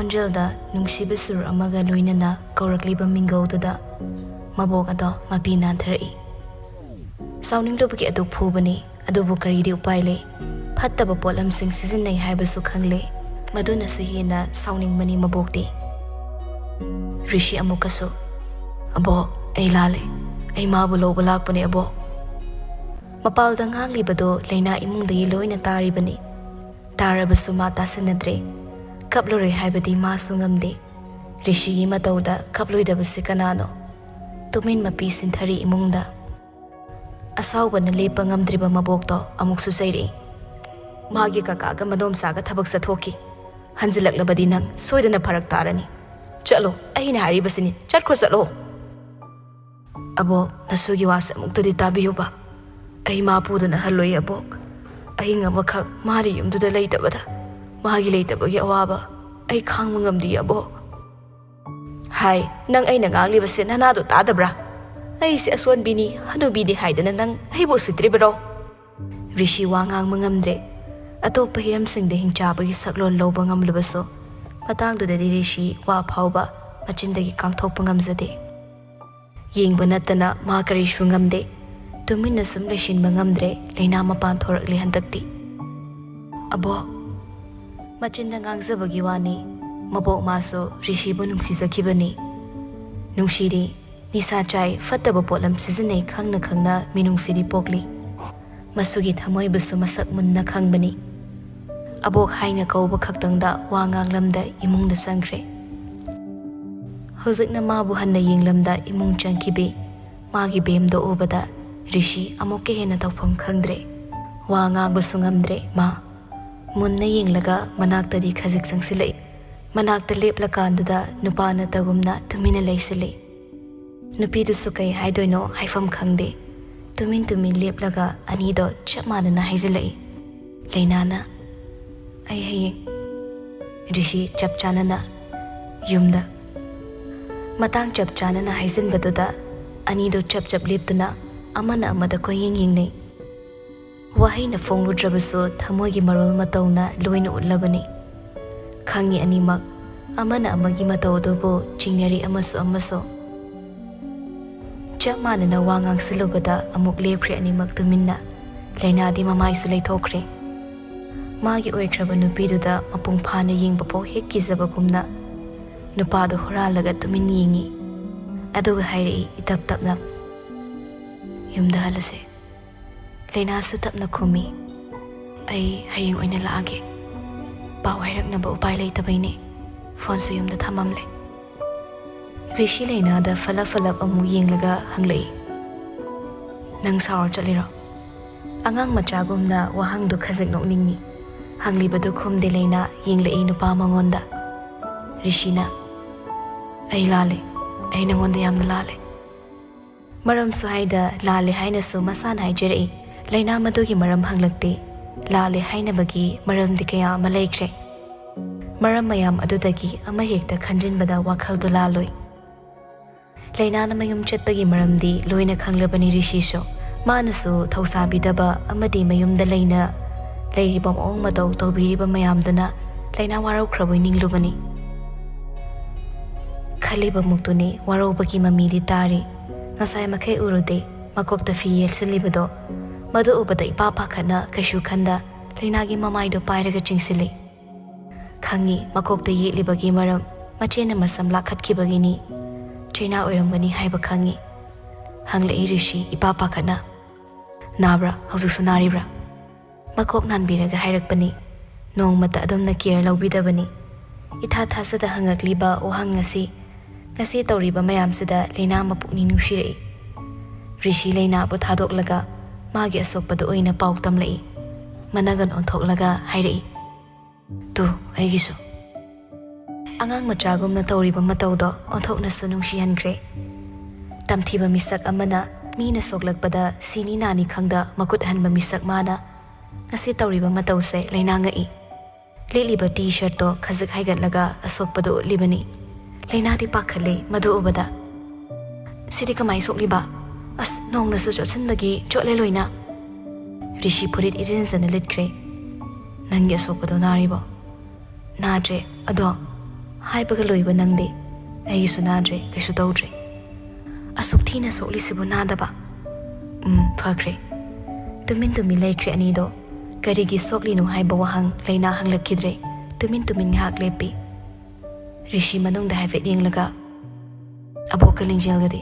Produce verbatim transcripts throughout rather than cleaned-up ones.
ꯈꯣꯟꯖꯦꯜꯗ ꯅꯨꯡꯁꯤꯕ ꯁꯨꯔ ꯑꯃꯒ ꯂꯣꯏꯅꯅ ꯀꯧꯔꯛꯂꯤꯕ ꯃꯤꯡꯒꯧꯗꯨꯗ ꯃꯕꯣꯛ ꯑꯗꯣ ꯃꯄꯤ ꯅꯥꯟꯊꯔꯛꯏ꯫ ꯁꯥꯎꯅꯤꯡꯂꯨꯕꯒꯤ ꯑꯗꯨꯛ ꯐꯨꯕꯅꯤ, ꯑꯗꯨꯕꯨ ꯀꯔꯤꯗꯤ ꯎꯄꯥꯏ ꯂꯩ? ꯐꯠꯇꯕ ꯄꯣꯠꯂꯝꯁꯤꯡ ꯁꯤꯖꯤꯟꯅꯩ ꯍꯥꯏꯕꯁꯨ ꯈꯪꯂꯦ, ꯃꯗꯨꯅꯁꯨ ꯍꯦꯟꯅ ꯁꯥꯎꯅꯤꯡꯕꯅꯤ ꯃꯕꯣꯛꯇꯤ꯫ ꯔꯤꯁꯤ ꯑꯃꯨꯛꯀꯁꯨ, "ꯑꯕꯣꯛ, ꯑꯩ ꯂꯥꯜꯂꯦ꯫ ꯑꯩ ꯃꯥꯕꯨ ꯂꯧꯕ ꯂꯥꯛꯄꯅꯦ, ꯑꯕꯣꯛ"꯫ ꯃꯄꯥꯜꯗ ꯉꯥꯡꯂꯤꯕꯗꯨ ꯂꯩꯅꯥ ꯏꯃꯨꯡꯗꯒꯤ ꯂꯣꯏꯅ ꯇꯥꯔꯤꯕꯅꯤ꯫ ꯇꯥꯔꯕꯁꯨ ꯃꯥ ꯇꯥꯁꯤꯟꯅꯗ꯭ꯔꯦ꯫ ꯀꯞꯂꯔꯣꯏ ꯍꯥꯏꯕꯗꯤ ꯃꯥꯁꯨ ꯉꯝꯗꯦ꯫ ꯔꯤꯁꯤꯒꯤ ꯃꯇꯧꯗ ꯀꯞꯂꯣꯏꯗꯕꯁꯤ ꯀꯅꯥꯅꯣ? ꯇꯨꯃꯤꯟ ꯃꯄꯤ ꯁꯤꯟꯊꯔꯤ ꯏꯃꯨꯡꯗ꯫ ꯑꯁꯥꯎꯕꯅ ꯂꯦꯞꯄ ꯉꯝꯗ꯭ꯔꯤꯕ ꯃꯕꯣꯛꯇꯣ ꯑꯃꯨꯛꯁꯨ ꯆꯩꯔꯛꯏ꯫ "ꯃꯥꯒꯤ ꯀꯀꯥꯒ ꯃꯗꯣꯝꯆꯥꯒ ꯊꯕꯛ ꯆꯠꯊꯣꯛꯈꯤ꯫ ꯍꯟꯖꯤꯜꯂꯛꯂꯕꯗꯤ ꯅꯪ ꯁꯣꯏꯗꯅ ꯐꯔꯛ ꯇꯥꯔꯅꯤ꯫ ꯆꯠꯂꯣ, ꯑꯩꯅ ꯍꯥꯏꯔꯤꯕꯁꯤꯅꯤ, ꯆꯠꯈ꯭ꯔꯣ, ꯆꯠꯂꯣ"꯫ "ꯑꯕꯣꯛ, ꯅꯁꯨꯒꯤ ꯋꯥꯁꯦ ꯑꯃꯨꯛꯇꯗꯤ ꯇꯥꯕꯤꯌꯨꯕ꯫ ꯑꯩ ꯃꯥ ꯄꯨꯗꯅ ꯍꯜꯂꯣꯏ, ꯑꯕꯣꯛ꯫ ꯑꯍꯤꯡ ꯑꯃꯈꯛ ꯃꯥꯅ ꯌꯨꯝꯗꯨꯗ ꯂꯩꯇꯕꯗ ꯃꯥꯒꯤ ꯂꯩꯇꯕꯒꯤ ꯑꯋꯥꯕ ꯑꯩ ꯈꯥꯡꯕ ꯉꯝꯗꯦ, ꯑꯕꯣꯛ"꯫ "ꯍꯥꯏ, ꯅꯪ ꯑꯩꯅ ꯉꯥꯡꯂꯤꯕꯁꯦ ꯅꯅꯥꯗꯣ ꯇꯥꯗꯕ꯭ꯔꯥ? ꯑꯩꯁꯦ ꯑꯁꯣꯟꯕꯤꯅꯤ, ꯍꯅꯨꯕꯤꯅꯤ ꯍꯥꯏꯗꯅ ꯅꯪ ꯑꯩꯕꯨ ꯎꯁꯤꯠꯇ꯭ꯔꯤꯕꯔꯣ?" ꯔꯤꯁꯤ ꯋꯥ ꯉꯥꯡꯕ ꯉꯝꯗ꯭ꯔꯦ꯫ ꯑꯇꯣꯞꯄ ꯍꯤꯔꯝꯁꯤꯡꯗ ꯍꯤꯡꯆꯥꯕꯒꯤ ꯁꯛꯂꯣꯟ ꯂꯧꯕ ꯉꯝꯂꯕꯁꯨ, ꯃꯇꯥꯡꯗꯨꯗꯗꯤ ꯔꯤꯁꯤ ꯋꯥ ꯐꯥꯎꯕ ꯃꯆꯤꯟꯗꯒꯤ ꯀꯥꯡꯊꯣꯛꯄ ꯉꯝꯖꯗꯦ꯫ ꯌꯦꯡꯕ ꯅꯠꯇꯅ ꯃꯥ ꯀꯔꯤꯁꯨ ꯉꯝꯗꯦ꯫ ꯇꯨꯃꯤꯟꯅ ꯁꯨꯝ ꯂꯩꯁꯤꯟꯕ ꯉꯝꯗ꯭ꯔꯦ꯫ ꯂꯩꯅꯥ ꯃꯄꯥꯟ ꯊꯣꯔꯛꯂꯦ ꯍꯟꯗꯛꯇꯤ꯫ "ꯑꯕꯣꯛ"꯫ ꯃꯆꯤꯟꯗ ꯉꯥꯡꯖꯕꯒꯤ ꯋꯥꯅꯤ꯫ ꯃꯕꯣꯛ ꯃꯥꯁꯨ ꯔꯤꯁꯤꯕꯨ ꯅꯨꯡꯁꯤꯖꯈꯤꯕꯅꯤ꯫ ꯅꯨꯡꯁꯤꯔꯤ, ꯅꯤꯁꯥ ꯆꯥꯏ, ꯐꯠꯇꯕ ꯄꯣꯠꯂꯝ ꯁꯤꯖꯤꯟꯅꯩ ꯈꯪꯅ ꯈꯪꯅ ꯃꯤꯅꯨꯡꯁꯤꯗꯤ ꯄꯣꯛꯂꯤ꯫ ꯃꯁꯨꯒꯤ ꯊꯃꯣꯏꯕꯨꯁꯨ ꯃꯁꯛ ꯃꯨꯟꯅ ꯈꯪꯕꯅꯤ꯫ ꯑꯕꯣꯛ ꯍꯥꯏꯅ ꯀꯧꯕ ꯈꯛꯇꯪꯗ ꯋꯥ ꯉꯥꯡꯂꯝꯗ ꯏꯃꯨꯡꯗ ꯆꯪꯈ꯭ꯔꯦ꯫ ꯍꯧꯖꯤꯛꯅ ꯃꯥꯕꯨ ꯍꯟꯅ ꯌꯦꯡꯂꯝꯗ ꯏꯃꯨꯡ ꯆꯪꯈꯤꯕꯤ ꯃꯥꯒꯤ ꯕꯦꯝꯗꯣ ꯎꯕꯗ ꯔꯤꯁꯤ ꯑꯃꯨꯛꯀ ꯍꯦꯟꯅ ꯇꯧꯐꯝ ꯈꯪꯗ꯭ꯔꯦ꯫ ꯋꯥ ꯉꯥꯡꯕꯁꯨ ꯉꯝꯗ꯭ꯔꯦ ꯃꯥ꯫ ꯃꯨꯟꯅ ꯌꯦꯡꯂꯒ ꯃꯅꯥꯛꯇꯗꯤ ꯈꯖꯤꯛ ꯆꯪꯁꯤꯜꯂꯛꯏ꯫ ꯃꯅꯥꯛꯇ ꯂꯦꯞꯂꯀꯥꯟꯗꯨꯗ ꯅꯨꯄꯥ ꯅꯠꯇꯒꯨꯝꯅ ꯇꯨꯃꯤꯟꯅ ꯂꯩꯁꯤꯜꯂꯤ꯫ ꯅꯨꯄꯤꯗꯨꯁꯨ ꯀꯩ ꯍꯥꯏꯗꯣꯏꯅꯣ ꯍꯥꯏꯐꯝ ꯈꯪꯗꯦ꯫ ꯇꯨꯃꯤꯟ ꯇꯨꯃꯤꯟ ꯂꯦꯞꯂꯒ ꯑꯅꯤꯗꯣ ꯆꯞ ꯃꯥꯟꯅꯅ ꯍꯥꯏꯖꯤꯜꯂꯛꯏ꯫ ꯂꯩꯅꯥꯅ, "ꯑꯩ ꯍꯌꯦꯡ"꯫ ꯔꯤꯁꯤ ꯆꯞ ꯆꯥꯅꯅ, "ꯌꯨꯝꯗ"꯫ ꯃꯇꯥꯡ ꯆꯞ ꯆꯥꯅꯅ ꯍꯥꯏꯖꯤꯟꯕꯗꯨꯗ ꯑꯅꯤꯗꯣ ꯆꯞ ꯆꯞ ꯂꯦꯞꯇꯨꯅ ꯑꯃꯅ ꯑꯃꯗ ꯀꯣꯏꯌꯦꯡ ꯌꯦꯡꯅꯩ꯫ ꯋꯥꯍꯩꯅ ꯐꯣꯡꯂꯨꯗ꯭ꯔꯕꯁꯨ ꯊꯃꯣꯏꯒꯤ ꯃꯔꯣꯜ ꯃꯇꯧꯅ ꯂꯣꯏꯅ ꯎꯠꯂꯕꯅꯤ꯫ ꯈꯪꯉꯤ ꯑꯅꯤꯃꯛ, ꯑꯃꯅ ꯑꯃꯒꯤ ꯃꯇꯧꯗꯨꯕꯨ ꯆꯤꯡꯅꯔꯤ ꯑꯃꯁꯨ ꯑꯃꯁꯨ꯫ ꯆꯞ ꯃꯥꯟꯅꯅ ꯋꯥ ꯉꯥꯡꯁꯤꯜꯂꯨꯕꯗ ꯑꯃꯨꯛ ꯂꯦꯞꯈ꯭ꯔꯦ ꯑꯅꯤꯃꯛ ꯇꯨꯃꯤꯟꯅ꯫ ꯂꯩꯅꯥꯗꯤ ꯃꯃꯥꯏꯁꯨ ꯂꯩꯊꯣꯛꯈ꯭ꯔꯦ꯫ ꯃꯥꯒꯤ ꯑꯣꯏꯈ꯭ꯔꯕ ꯅꯨꯄꯤꯗꯨꯗ ꯃꯄꯨꯡ ꯐꯥꯅ ꯌꯦꯡꯕꯐꯥꯎ ꯍꯦꯛ ꯀꯤꯖꯕꯒꯨꯝꯅ ꯅꯨꯄꯥꯗꯨ ꯍꯨꯔꯥꯜꯂꯒ ꯇꯨꯃꯤꯟ ꯌꯦꯡꯉꯤ꯫ ꯑꯗꯨꯒ ꯍꯥꯏꯔꯛꯏ ꯏꯇꯞ ꯇꯞꯅ, "ꯌꯨꯝꯗ ꯍꯜꯂꯁꯦ꯫" ꯂꯩꯅꯥꯁꯨ ꯇꯞꯅ ꯈꯨꯝꯃꯤ, "ꯑꯩ ꯍꯌꯦꯡ ꯑꯣꯏꯅ ꯂꯥꯛꯑꯒꯦ꯫ ꯄꯥꯎ ꯍꯥꯏꯔꯛꯅꯕ ꯎꯄꯥꯏ ꯂꯩꯇꯕꯩꯅꯦ꯫ ꯐꯣꯟꯁꯨ ꯌꯨꯝꯗ ꯊꯝꯃꯝꯂꯦ꯫" ꯔꯤꯁꯤ ꯂꯩꯅꯥꯗ ꯐꯠꯂꯞ ꯐꯠꯂꯞ ꯑꯃꯨꯛ ꯌꯦꯡꯂꯒ ꯍꯪꯂꯛꯏ, "ꯅꯪ ꯁꯥꯎꯔ ꯆꯠꯂꯤꯔꯣ?" ꯑꯉꯥꯡ ꯃꯆꯥꯒꯨꯝꯅ ꯋꯥꯍꯪꯗꯨ ꯈꯖꯤꯛ ꯅꯣꯛꯅꯤꯡꯉꯤ꯫ ꯍꯪꯂꯤꯕꯗꯨ ꯈꯨꯝꯗꯦ ꯂꯩꯅꯥ, ꯌꯦꯡꯂꯛꯏ ꯅꯨꯄꯥ ꯃꯉꯣꯟꯗ꯫ ꯔꯤꯁꯤꯅ, "ꯑꯩ ꯂꯥꯜꯂꯦ꯫ ꯑꯩ ꯅꯉꯣꯟꯗ ꯌꯥꯝꯅ ꯂꯥꯜꯂꯦ꯫" ꯃꯔꯝꯁꯨ ꯍꯥꯏꯗ ꯂꯥꯜꯂꯦ ꯍꯥꯏꯅꯁꯨ ꯃꯁꯥꯅ ꯍꯥꯏꯖꯔꯛꯏ꯫ ꯂꯩꯅꯥ ꯃꯗꯨꯒꯤ ꯃꯔꯝ ꯍꯪꯂꯛꯇꯦ꯫ ꯂꯥꯜꯂꯦ ꯍꯥꯏꯅꯕꯒꯤ ꯃꯔꯝꯗꯤ ꯀꯌꯥ ꯑꯃ ꯂꯩꯈ꯭ꯔꯦ꯫ ꯃꯔꯝ ꯃꯌꯥꯝ ꯑꯗꯨꯗꯒꯤ ꯑꯃꯍꯦꯛꯇ ꯈꯟꯖꯤꯟꯕꯗ ꯋꯥꯈꯜꯗꯨ ꯂꯥꯜꯂꯣꯏ꯫ ꯂꯩꯅꯥꯅ ꯃꯌꯨꯝ ꯆꯠꯄꯒꯤ ꯃꯔꯝꯗꯤ ꯂꯣꯏꯅ ꯈꯪꯂꯕꯅꯤ ꯔꯤꯁꯤꯁꯨ꯫ ꯃꯥꯅꯁꯨ ꯊꯧꯁꯥꯕꯤꯗꯕ ꯑꯃꯗꯤ ꯃꯌꯨꯝꯗ ꯂꯩꯅ ꯂꯩꯔꯤꯕ ꯃꯑꯣꯡ ꯃꯇꯧ ꯇꯧꯕꯤꯔꯤꯕ ꯃꯌꯥꯝꯗꯨꯅ ꯂꯩꯅꯥ ꯋꯥꯔꯧꯈ꯭ꯔꯕꯣꯏ ꯅꯤꯡꯂꯨꯕꯅꯤ꯫ ꯈꯜꯂꯤꯕ ꯃꯨꯛꯇꯨꯅꯤ ꯋꯥꯔꯧꯕꯒꯤ ꯃꯃꯤꯗꯤ ꯇꯥꯔꯤ꯫ ꯉꯁꯥꯏ ꯃꯈꯩ ꯎꯔꯨꯗꯦ, ꯃꯀꯣꯛꯇ ꯐꯤ ꯌꯦꯠꯁꯤꯜꯂꯤꯕꯗꯣ꯫ ꯃꯗꯨ ꯎꯕꯗ ꯏꯄꯥ ꯄꯥꯈꯠꯅ ꯀꯩꯁꯨ ꯈꯟꯗ ꯂꯩꯅꯥꯒꯤ ꯃꯃꯥꯏꯗꯣ ꯄꯥꯏꯔꯒ ꯆꯤꯡꯁꯤꯜꯂꯤ꯫ ꯈꯪꯉꯤ ꯃꯀꯣꯛꯇ ꯌꯦꯠꯂꯤꯕꯒꯤ ꯃꯔꯝ ꯃꯆꯦꯅ ꯃꯁꯝ ꯂꯥꯛꯈꯠꯈꯤꯕꯒꯤꯅꯤ꯫ ꯆꯩꯅꯥ ꯑꯣꯏꯔꯝꯒꯅꯤ ꯍꯥꯏꯕ ꯈꯪꯉꯤ꯫ ꯍꯪꯂꯛꯏ ꯔꯤꯁꯤ ꯏꯄꯥ ꯄꯥꯈꯠꯅ, "ꯅꯥꯕ꯭ꯔꯥ? ꯍꯧꯖꯤꯛꯁꯨ ꯅꯥꯔꯤꯕ꯭ꯔꯥ?" ꯃꯀꯣꯛ ꯅꯥꯟꯕꯤꯔꯒ ꯍꯥꯏꯔꯛꯄꯅꯤ꯫ ꯅꯣꯡꯃꯇ ꯑꯗꯨꯝꯅ ꯀꯤꯌꯔ ꯂꯧꯕꯤꯗꯕꯅꯤ꯫ ꯏꯊꯥ ꯊꯥꯖꯗ ꯍꯪꯉꯛꯂꯤꯕ ꯋꯥꯍꯪ ꯑꯁꯤ ꯉꯁꯤ ꯇꯧꯔꯤꯕ ꯃꯌꯥꯝꯁꯤꯗ ꯂꯩꯅꯥ ꯃꯄꯨꯛꯅꯤꯡ ꯅꯨꯡꯁꯤꯔꯛꯏ꯫ ꯔꯤꯁꯤ ꯂꯩꯅꯥꯕꯨ ꯊꯥꯗꯣꯛꯂꯒ ꯃꯥꯒꯤ ꯑꯁꯣꯛꯄꯗ ꯑꯣꯏꯅ ꯄꯥꯎ ꯇꯝꯂꯛꯏ꯫ ꯃꯅꯒꯟ ꯑꯣꯟꯊꯣꯛꯂꯒ ꯍꯥꯏꯔꯛꯏ, "ꯇꯨ, ꯑꯩꯒꯤꯁꯨ꯫" ꯑꯉꯥꯡ ꯃꯆꯥꯒꯨꯝꯅ ꯇꯧꯔꯤꯕ ꯃꯇꯧꯗꯣ ꯑꯣꯟꯊꯣꯛꯅꯁꯨ ꯅꯨꯡꯁꯤꯍꯟꯈ꯭ꯔꯦ꯫ ꯇꯝꯊꯤꯕ ꯃꯤꯁꯛ ꯑꯃꯅ ꯃꯤꯅ ꯁꯣꯛꯂꯛꯄꯗ ꯁꯤꯅꯤ ꯅꯥꯅꯤ ꯈꯪꯗ ꯃꯈꯨꯠ ꯍꯟꯕ ꯃꯤꯁꯛ ꯃꯥꯅ ꯉꯁꯤ ꯇꯧꯔꯤꯕ ꯃꯇꯧꯁꯦ ꯂꯩꯅꯥ ꯉꯛꯏ꯫ ꯂꯤꯠꯂꯤꯕ ꯇꯤ ꯁꯔꯠꯇꯣ ꯈꯖꯤꯛ ꯍꯥꯏꯒꯠꯂꯒ ꯑꯁꯣꯛꯄꯗꯣ ꯎꯠꯂꯤꯕꯅꯤ꯫ ꯂꯩꯅꯥꯗꯤ ꯄꯥꯈꯠꯂꯦ ꯃꯗꯨ ꯎꯕꯗ꯫ "ꯁꯤꯗꯤ ꯀꯃꯥꯏ ꯁꯣꯛꯂꯤꯕ? ꯑꯁ, ꯅꯣꯡꯅꯁꯨ ꯆꯣꯠꯁꯤꯟꯕꯒꯤ ꯆꯣꯠꯂꯦ ꯂꯣꯏꯅ꯫" ꯔꯤꯁꯤ ꯐꯨꯔꯤꯠ ꯏꯔꯤꯟꯖꯅ ꯂꯤꯠꯈ꯭ꯔꯦ꯫ "ꯅꯪꯒꯤ ꯑꯁꯣꯛꯄꯗꯣ ꯅꯥꯔꯤꯕꯣ?" "ꯅꯥꯗ꯭ꯔꯦ, ꯑꯗꯣ ꯍꯥꯏꯕꯒ ꯂꯣꯏꯕ ꯅꯪꯗꯦ꯫ ꯑꯩꯒꯤꯁꯨ ꯅꯥꯗ꯭ꯔꯦ, ꯀꯩꯁꯨ ꯇꯧꯗ꯭ꯔꯦ꯫ ꯑꯁꯨꯛ ꯊꯤꯅ ꯁꯣꯛꯂꯤꯁꯤꯕꯨ ꯅꯥꯗꯕ? ꯎꯝ, ꯐꯈ꯭ꯔꯦ꯫ ꯇꯨꯃꯤꯟ ꯇꯨꯃꯤꯟ ꯂꯩꯈ꯭ꯔꯦ ꯑꯅꯤꯗꯣ꯫ ꯀꯔꯤꯒꯤ ꯁꯣꯛꯂꯤꯅꯣ ꯍꯥꯏꯕ ꯋꯥꯍꯪ ꯂꯩꯅꯥ ꯍꯪꯂꯛꯈꯤꯗ꯭ꯔꯦ꯫ ꯇꯨꯃꯤꯟ ꯇꯨꯃꯤꯟ ꯉꯥꯏꯍꯥꯛ ꯂꯦꯞꯄꯤ꯫ ꯔꯤꯁꯤ ꯃꯅꯨꯡꯗ ꯍꯥꯏꯐꯦꯠ ꯌꯦꯡꯂꯒ, "ꯑꯕꯣꯛꯀ ꯂꯤꯡꯖꯦꯜꯒꯗꯤ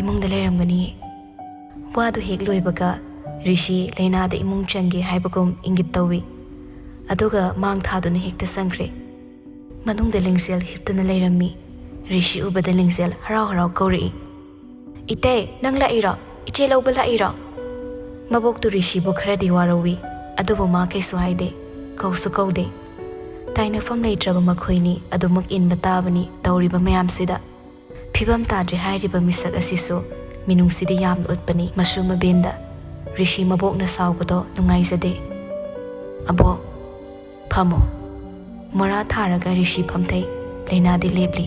ꯏꯃꯨꯡꯗ ꯂꯩꯔꯝꯒꯅꯤꯌꯦ?" ꯋꯥꯗꯨ ꯍꯦꯛ ꯂꯣꯏꯕꯒ ꯔꯤꯁꯤ ꯂꯩꯅꯥꯗ ꯏꯃꯨꯡ ꯆꯪꯒꯦ ꯍꯥꯏꯕꯒꯨꯝ ꯏꯪꯒꯤꯠ ꯇꯧꯏ꯫ ꯑꯗꯨꯒ ꯃꯥꯡ ꯊꯥꯗꯨꯅ ꯍꯦꯛꯇ ꯆꯪꯈ꯭ꯔꯦ꯫ ꯃꯅꯨꯡꯗ ꯂꯤꯡꯖꯦꯜ ꯍꯤꯞꯇꯨꯅ ꯂꯩꯔꯝꯃꯤ꯫ ꯔꯤꯁꯤ ꯎꯕꯗ ꯂꯤꯡꯖꯦꯜ ꯍꯔꯥꯎ ꯍꯔꯥꯎ ꯀꯧꯔꯛꯏ, "ꯏꯇꯩ, ꯅꯪ ꯂꯥꯛꯏꯔꯣ? ꯏꯆꯦ ꯂꯧꯕ ꯂꯥꯛꯏꯔꯣ?" ꯃꯕꯣꯛꯇꯨ ꯔꯤꯁꯤꯕꯨ ꯈꯔꯗꯤ ꯋꯥꯔꯧꯏ, ꯑꯗꯨꯕꯨ ꯃꯥ ꯀꯩꯁꯨ ꯍꯥꯏꯗꯦ, ꯀꯧꯁꯨ ꯀꯧꯗꯦ꯫ ꯇꯥꯏꯅꯐꯝ ꯂꯩꯇ꯭ꯔꯕ ꯃꯈꯣꯏꯅꯤ ꯑꯗꯨꯃꯛ ꯏꯟꯕ ꯇꯥꯕꯅꯤ ꯇꯧꯔꯤꯕ ꯃꯌꯥꯝꯁꯤꯗ꯫ ꯐꯤꯕꯝ ꯇꯥꯗ꯭ꯔꯦ ꯍꯥꯏꯔꯤꯕ ꯃꯤꯁꯛ ꯑꯁꯤꯁꯨ ꯃꯤꯅꯨꯡꯁꯤꯗꯤ ꯌꯥꯝꯅ ꯎꯠꯄꯅꯤ ꯃꯁꯨ ꯃꯕꯦꯟꯗ꯫ ꯔꯤꯁꯤ ꯃꯕꯣꯛꯅ ꯁꯥꯎꯕꯗꯣ ꯅꯨꯡꯉꯥꯏꯖꯗꯦ꯫ "ꯑꯕꯣꯛ, ꯐꯝꯃꯣ꯫" ꯃꯣꯔꯥ ꯊꯥꯔꯒ ꯔꯤꯁꯤ ꯐꯝꯊꯩ꯫ ꯂꯩꯅꯥꯗꯤ ꯂꯦꯞꯂꯤ꯫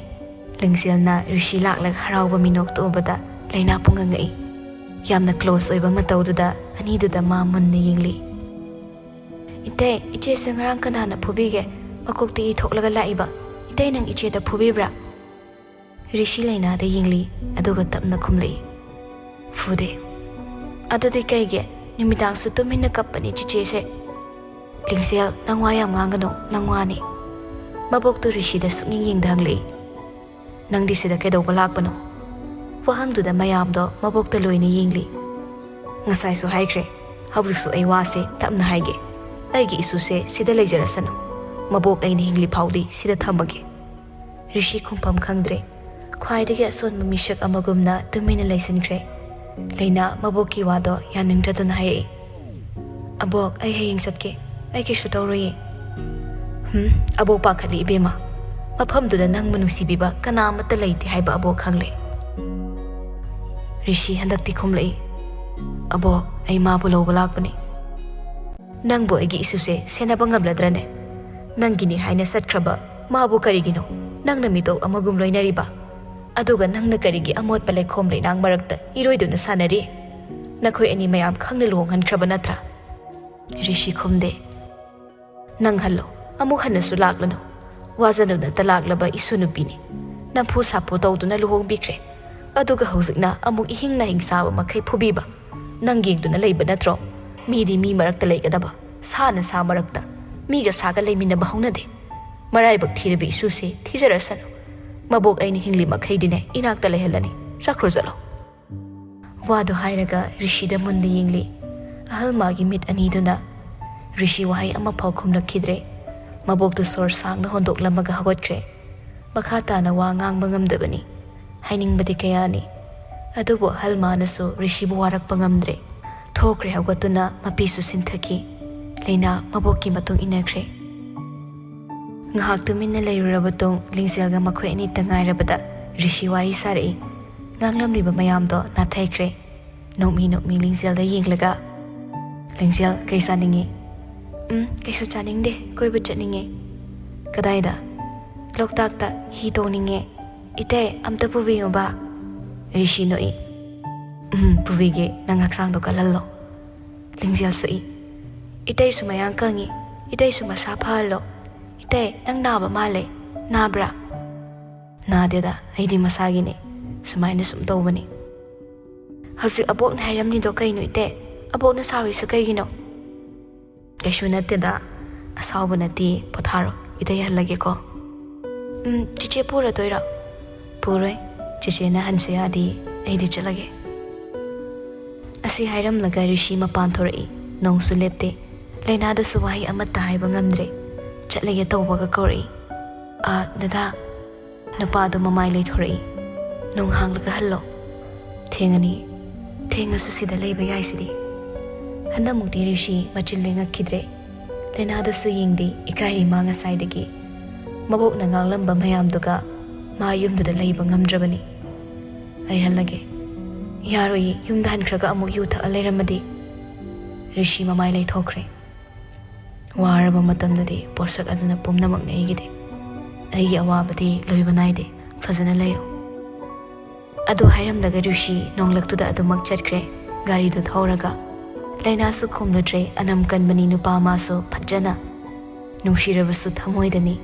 ꯂꯤꯡꯖꯦꯜꯅ ꯔꯤꯁꯤ ꯂꯥꯛꯂꯒ ꯍꯔꯥꯎꯕ ꯃꯤꯅꯣꯛꯇ ꯎꯕꯗ ꯂꯩꯅꯥ ꯄꯨꯡꯉꯛ ꯉꯛꯏ꯫ ꯌꯥꯝꯅ close ꯑꯣꯏꯕ ꯃꯇꯧꯗꯨꯗ ꯑꯅꯤꯗꯨꯗ ꯃꯥ ꯃꯨꯟꯅ ꯌꯦꯡꯂꯤ꯫ "ꯏꯇꯩ, ꯏꯆꯦꯁꯦ ꯉꯔꯥꯡ ꯀꯅꯥꯅ ꯐꯨꯕꯤꯒꯦ? ꯃꯀꯣꯛꯇ ꯏ ꯊꯣꯛꯂꯒ ꯂꯥꯛꯏꯕ꯫ ꯏꯇꯩ, ꯅꯪ ꯏꯆꯦꯗ ꯐꯨꯕꯤꯕ꯭ꯔꯥ?" ꯔꯤꯁꯤ ꯂꯩꯅꯥꯗ ꯌꯦꯡꯂꯤ, ꯑꯗꯨꯒ ꯇꯞꯅ ꯈꯨꯝꯂꯛꯏ, "ꯐꯨꯗꯦ꯫" "ꯑꯗꯨꯗꯤ ꯀꯩꯒꯤ? ꯅꯨꯃꯤꯗꯥꯡꯁꯨ ꯇꯨꯃꯤꯟꯅ ꯀꯞꯄꯅꯤ ꯆꯤꯆꯦꯁꯦ꯫" "ꯂꯤꯡꯖꯦꯜ, ꯅꯪ ꯋꯥ ꯌꯥꯝ ꯉꯥꯡꯒꯅꯨ, ꯅꯪ ꯋꯥꯅꯤ꯫" ꯃꯕꯣꯛꯇꯨ ꯔꯤꯁꯤꯗ ꯁꯨꯛꯌꯦꯡ ꯌꯦꯡꯗ ꯍꯪꯂꯛꯏ, "ꯅꯪꯗꯤ ꯁꯤꯗ ꯀꯩꯗꯧꯕ ꯂꯥꯛꯄꯅꯣ?" ꯋꯥꯍꯪꯗꯨꯗ ꯃꯌꯥꯝꯗꯣ ꯃꯕꯣꯛꯇ ꯂꯣꯏꯅ ꯌꯦꯡꯂꯤ꯫ "ꯉꯁꯥꯏꯁꯨ ꯍꯥꯏꯈ꯭ꯔꯦ, ꯍꯧꯖꯤꯛꯁꯨ ꯑꯩ ꯋꯥꯁꯦ ꯇꯞꯅ ꯍꯥꯏꯒꯦ꯫ ꯑꯩꯒꯤ ꯏꯁꯨꯁꯦ ꯁꯤꯗ ꯂꯩꯖꯔꯁꯅꯨ꯫ ꯃꯕꯣꯛ ꯑꯩꯅ ꯍꯤꯡꯂꯤ ꯐꯥꯎꯗꯤ ꯁꯤꯗ ꯊꯝꯃꯒꯦ꯫" ꯔꯤꯁꯤ ꯈꯨꯝꯐꯝ ꯈꯪꯗ꯭ꯔꯦ꯫ ꯈ꯭ꯋꯥꯏꯗꯒꯤ ꯑꯁꯣꯟꯕ ꯃꯤꯁꯛ ꯑꯃꯒꯨꯝꯅ ꯇꯨꯃꯤꯟꯅ ꯂꯩꯁꯤꯟꯈ꯭ꯔꯦ꯫ ꯂꯩꯅꯥ ꯃꯕꯣꯛꯀꯤ ꯋꯥꯗꯣ ꯌꯥꯅꯤꯡꯗ꯭ꯔꯗꯨꯅ ꯍꯥꯏꯔꯛꯏ, "ꯑꯕꯣꯛ, ꯑꯩ ꯍꯌꯦꯡ ꯆꯠꯀꯦ꯫ ꯑꯩ ꯀꯩꯁꯨ ꯇꯧꯔꯣꯏꯌꯦ꯫" "ꯍꯨꯝ, ꯑꯕꯣꯛ ꯄꯥꯈꯠꯂꯤ ꯏꯕꯦꯝꯃ꯫ ꯃꯐꯝꯗꯨꯗ ꯅꯪꯕꯨ ꯅꯨꯡꯁꯤꯕꯤꯕ ꯀꯅꯥ ꯑꯃꯠꯇ ꯂꯩꯇꯦ ꯍꯥꯏꯕ ꯑꯕꯣꯛ ꯈꯪꯂꯦ꯫" ꯔꯤꯁꯤ ꯍꯟꯗꯛꯇꯤ ꯈꯨꯝꯂꯛꯏ, "ꯑꯕꯣꯛ, ꯑꯩ ꯃꯥꯕꯨ ꯂꯧꯕ ꯂꯥꯛꯄꯅꯤ꯫" "ꯅꯪꯕꯨ ꯑꯩꯒꯤ ꯏꯁꯨꯁꯦ ꯁꯦꯟꯅꯕ ꯉꯝꯂꯗ꯭ꯔꯅꯦ? ꯅꯪꯒꯤꯅꯤ ꯍꯥꯏꯅ ꯆꯠꯈ꯭ꯔꯕ ꯃꯥꯕꯨ ꯀꯔꯤꯒꯤꯅꯣ ꯅꯪꯅ ꯃꯤꯇꯣꯞ ꯑꯃꯒꯨꯝ ꯂꯣꯏꯅꯔꯤꯕ? ꯑꯗꯨꯒ ꯅꯪꯅ ꯀꯔꯤꯒꯤ ꯑꯃꯣꯠꯄ ꯂꯩꯈꯣꯝ ꯂꯩꯅꯥꯡ ꯃꯔꯛꯇ ꯏꯔꯣꯏꯗꯨꯅ ꯁꯥꯟꯅꯔꯤ? ꯅꯈꯣꯏ ꯑꯅꯤ ꯃꯌꯥꯝ ꯈꯪꯅ ꯂꯨꯍꯣꯡꯍꯟꯈ꯭ꯔꯕ ꯅꯠꯇ꯭ꯔꯥ?" ꯔꯤꯁꯤ ꯈꯨꯝꯗꯦ꯫ "ꯅꯪ ꯍꯜꯂꯣ, ꯑꯃꯨꯛ ꯍꯟꯅꯁꯨ ꯂꯥꯛꯂꯅꯨ꯫ ꯋꯥꯖꯅꯨꯅ ꯇꯂꯥꯛꯂꯕ ꯏꯁꯨ ꯅꯨꯄꯤꯅꯤ꯫ ꯅꯝꯐꯨ ꯁꯥꯐꯨ ꯇꯧꯗꯨꯅ ꯂꯨꯍꯣꯡꯕꯤꯈ꯭ꯔꯦ꯫ ꯑꯗꯨꯒ ꯍꯧꯖꯤꯛꯅ ꯑꯃꯨꯛ ꯏꯍꯤꯡ ꯅꯥꯍꯤꯡ ꯁꯥꯕ ꯃꯈꯩ ꯐꯨꯕꯤꯕ꯫ ꯅꯪ ꯌꯦꯡꯗꯨꯅ ꯂꯩꯕ ꯅꯠꯇ꯭ꯔꯣ? ꯃꯤꯗꯤ ꯃꯤ ꯃꯔꯛꯇ ꯂꯩꯒꯗꯕ, ꯁꯥꯅ ꯁꯥ ꯃꯔꯛꯇ꯫ ꯃꯤꯒ ꯁꯥꯒ ꯂꯩꯃꯤꯟꯅꯕ ꯍꯧꯅꯗꯦ꯫ ꯃꯔꯥꯏꯕꯛ ꯊꯤꯔꯕꯤ ꯏꯁꯨꯁꯦ ꯊꯤꯖꯔꯁꯅꯨ꯫ ꯃꯕꯣꯛ ꯑꯩꯅ ꯍꯤꯡꯂꯤ ꯃꯈꯩꯗꯤꯅꯦ ꯏꯅꯥꯛꯇ ꯂꯩꯍꯜꯂꯅꯤ꯫ ꯆꯠꯈ꯭ꯔꯣ ꯆꯠꯂꯣ꯫ ꯋꯥꯗꯨ ꯍꯥꯏꯔꯒ ꯔꯤꯁꯤꯗ ꯃꯨꯟꯅ ꯌꯦꯡꯂꯤ꯫ ꯑꯍꯜ ꯃꯥꯒꯤ ꯃꯤꯠ ꯑꯅꯤꯗꯨꯅ ꯔꯤꯁꯤ ꯋꯥꯍꯩ ꯑꯃꯐꯥꯎ ꯈꯨꯝꯂꯛꯈꯤꯗ꯭ꯔꯦ꯫ ꯃꯕꯣꯛꯇꯨ ꯁꯣꯔ ꯁꯥꯡꯅ ꯍꯣꯟꯗꯣꯛꯂꯝꯃꯒ ꯍꯧꯒꯠꯈ꯭ꯔꯦ꯫ ꯃꯈꯥ ꯇꯥꯅ ꯋꯥ ꯉꯥꯡꯕ ꯉꯝꯗꯕꯅꯤ꯫ ꯍꯥꯏꯅꯤꯡꯕꯗꯤ ꯀꯌꯥꯅꯤ꯫ ꯑꯗꯨꯕꯨ ꯑꯍꯜ ꯃꯥꯅꯁꯨ ꯔꯤꯁꯤꯕꯨ ꯋꯥꯔꯛꯄ ꯉꯝꯗ꯭ꯔꯦ꯫ ꯊꯣꯛꯈ꯭ꯔꯦ ꯍꯧꯒꯠꯇꯨꯅ ꯃꯄꯤꯁꯨ ꯁꯤꯟꯊꯈꯤ꯫ ꯂꯩꯅꯥ ꯃꯕꯣꯛꯀꯤ ꯃꯇꯨꯡ ꯏꯟꯅꯈ꯭ꯔꯦ꯫ ꯉꯥꯏꯍꯥꯛ ꯇꯨꯃꯤꯟꯅ ꯂꯩꯔꯨꯔꯕ ꯇꯨꯡ ꯂꯤꯡꯖꯦꯜꯒ ꯃꯈꯣꯏ ꯑꯅꯤꯇ ꯉꯥꯏꯔꯕꯗ ꯔꯤꯁꯤ ꯋꯥꯔꯤ ꯁꯥꯔꯛꯏ꯫ ꯉꯥꯡꯂꯝꯂꯤꯕ ꯃꯌꯥꯝꯗꯣ ꯅꯥꯊꯩꯈ꯭ꯔꯦ꯫ ꯅꯣꯛꯃꯤ ꯅꯣꯛꯃꯤ ꯂꯤꯡꯖꯦꯜꯗ ꯌꯦꯡꯂꯒ, "ꯂꯤꯡꯖꯦꯜ, ꯀꯩ ꯆꯥꯅꯤꯡꯉꯤ?" "ꯎꯝ, ꯀꯩꯁꯨ ꯆꯥꯅꯤꯡꯗꯦ, ꯀꯣꯏꯕ ꯆꯠꯅꯤꯡꯉꯦ꯫" "ꯀꯗꯥꯏꯗ?" "ꯂꯣꯛꯇꯥꯛꯇ ꯍꯤ ꯇꯣꯡꯅꯤꯡꯉꯦ꯫" "ꯏꯇꯩ, ꯑꯝꯇ ꯄꯨꯕꯤꯌꯨꯕ꯫" ꯔꯤꯁꯤ ꯅꯣꯛꯏ꯫ "ꯎꯝ, ꯄꯨꯕꯤꯒꯦ, ꯅꯪ ꯍꯛꯆꯥꯡꯗꯣ ꯀꯜꯍꯜꯂꯣ꯫" ꯂꯤꯡꯖꯦꯜ ꯁꯣꯛꯏ꯫ "ꯏꯇꯩꯁꯨ ꯃꯌꯥꯡ ꯀꯪꯉꯤ, ꯏꯇꯩꯁꯨ ꯃꯁꯥ ꯐꯍꯜꯂꯣ꯫ ꯏꯇꯩ, ꯅꯪ ꯅꯥꯕ ꯃꯥꯜꯂꯦ, ꯅꯥꯕ꯭ꯔꯥ?" "ꯅꯥꯗꯦꯗ, ꯑꯩꯗꯤ ꯃꯁꯥꯒꯤꯅꯦ, ꯁꯨꯃꯥꯏꯅ ꯁꯨꯝ ꯇꯧꯕꯅꯤ꯫" "ꯍꯧꯖꯤꯛ ꯑꯕꯣꯛꯅ ꯍꯥꯏꯔꯝꯂꯤꯗꯣ ꯀꯩꯅꯣ ꯏꯇꯩ? ꯑꯕꯣꯛꯅ ꯁꯥꯎꯔꯤꯁꯦ ꯀꯩꯒꯤꯅꯣ?" "ꯀꯩꯁꯨ ꯅꯠꯇꯦꯗ, ꯑꯁꯥꯎꯕ ꯅꯠꯇꯦ, ꯄꯣꯊꯥꯔꯣ, ꯏꯇꯩ ꯍꯜꯂꯒꯦꯀꯣ꯫" "ꯎꯝ, ꯆꯤꯆꯦ ꯄꯨꯔꯗꯣꯏꯔꯣ?" "ꯄꯨꯔꯣꯏ, ꯆꯤꯆꯦꯅ ꯍꯟꯁꯦ ꯌꯥꯗꯤ, ꯑꯩꯗꯤ ꯆꯠꯂꯒꯦ꯫" ꯑꯁꯤ ꯍꯥꯏꯔꯝꯂꯒ ꯔꯤꯁꯤ ꯃꯄꯥꯟ ꯊꯣꯔꯛꯏ꯫ ꯅꯣꯡꯁꯨ ꯂꯦꯞꯇꯦ꯫ ꯂꯩꯅꯥꯗꯁꯨ ꯋꯥꯍꯩ ꯑꯃꯠꯇ ꯍꯥꯏꯕ ꯉꯝꯗ꯭ꯔꯦ꯫ ꯆꯠꯂꯒꯦ ꯇꯧꯕꯒ ꯀꯧꯔꯛꯏ, "ꯑꯥ, ꯗꯗꯥ꯫" ꯅꯨꯄꯥꯗꯨ ꯃꯃꯥꯏ ꯂꯩꯊꯣꯔꯛꯏ꯫ "ꯅꯣꯡ ꯍꯥꯡꯂꯒ ꯍꯜꯂꯣ꯫ ꯊꯦꯡꯉꯅꯤ꯫ ꯊꯦꯡꯉꯁꯨ ꯁꯤꯗ ꯂꯩꯕ ꯌꯥꯏꯁꯤꯗꯤ꯫" ꯍꯟꯗꯛꯃꯨꯛꯇꯤ ꯔꯤꯁꯤ ꯃꯆꯤꯟ ꯂꯦꯡꯉꯛꯈꯤꯗ꯭ꯔꯦ꯫ ꯂꯩꯅꯥꯗꯁꯨ ꯌꯦꯡꯗꯦ, ꯏꯀꯥꯏꯔꯤ ꯃꯥ ꯉꯁꯥꯏꯗꯒꯤ꯫ ꯃꯕꯣꯛꯅ ꯉꯥꯡꯂꯝꯕ ꯃꯌꯥꯝꯗꯨꯒ ꯃꯥ ꯌꯨꯝꯗꯨꯗ ꯂꯩꯕ ꯉꯝꯗ꯭ꯔꯕꯅꯤ꯫ "ꯑꯩ ꯍꯜꯂꯒꯦ꯫" "ꯌꯥꯔꯣꯏꯌꯦ, ꯌꯨꯝꯗ ꯍꯟꯈ꯭ꯔꯒ ꯑꯃꯨꯛ ꯌꯨ ꯊꯛꯑ ꯂꯩꯔꯝꯃꯗꯤ꯫" ꯔꯤꯁꯤ ꯃꯃꯥꯏ ꯂꯩꯊꯣꯛꯈ꯭ꯔꯦ꯫ "ꯋꯥꯔꯕ ꯃꯇꯝꯗꯗꯤ ꯄꯣꯠꯁꯛ ꯑꯗꯨꯅ ꯄꯨꯝꯅꯃꯛꯅꯤ ꯑꯩꯒꯤꯗꯤ꯫ ꯑꯩꯒꯤ ꯑꯋꯥꯕꯗꯤ ꯂꯣꯏꯕ ꯅꯥꯏꯗꯦ꯫ ꯐꯖꯅ ꯂꯩꯌꯨ꯫" ꯑꯗꯨ ꯍꯥꯏꯔꯝꯂꯒ ꯔꯤꯁꯤ ꯅꯣꯡꯂꯛꯇꯨꯗ ꯑꯗꯨꯃꯛ ꯆꯠꯈ꯭ꯔꯦ꯫ ꯒꯥꯔꯤꯗꯨ ꯊꯧꯔꯒ꯫ ꯂꯩꯅꯥꯁꯨ ꯈꯨꯝꯂꯨꯗ꯭ꯔꯦ, ꯑꯅꯝ ꯀꯟꯕꯅꯤ ꯅꯨꯄꯥ ꯃꯥꯁꯨ ꯐꯠꯖꯅ꯫ ꯅꯨꯡꯁꯤꯔꯕꯁꯨ ꯊꯃꯣꯏꯗꯅꯤ꯫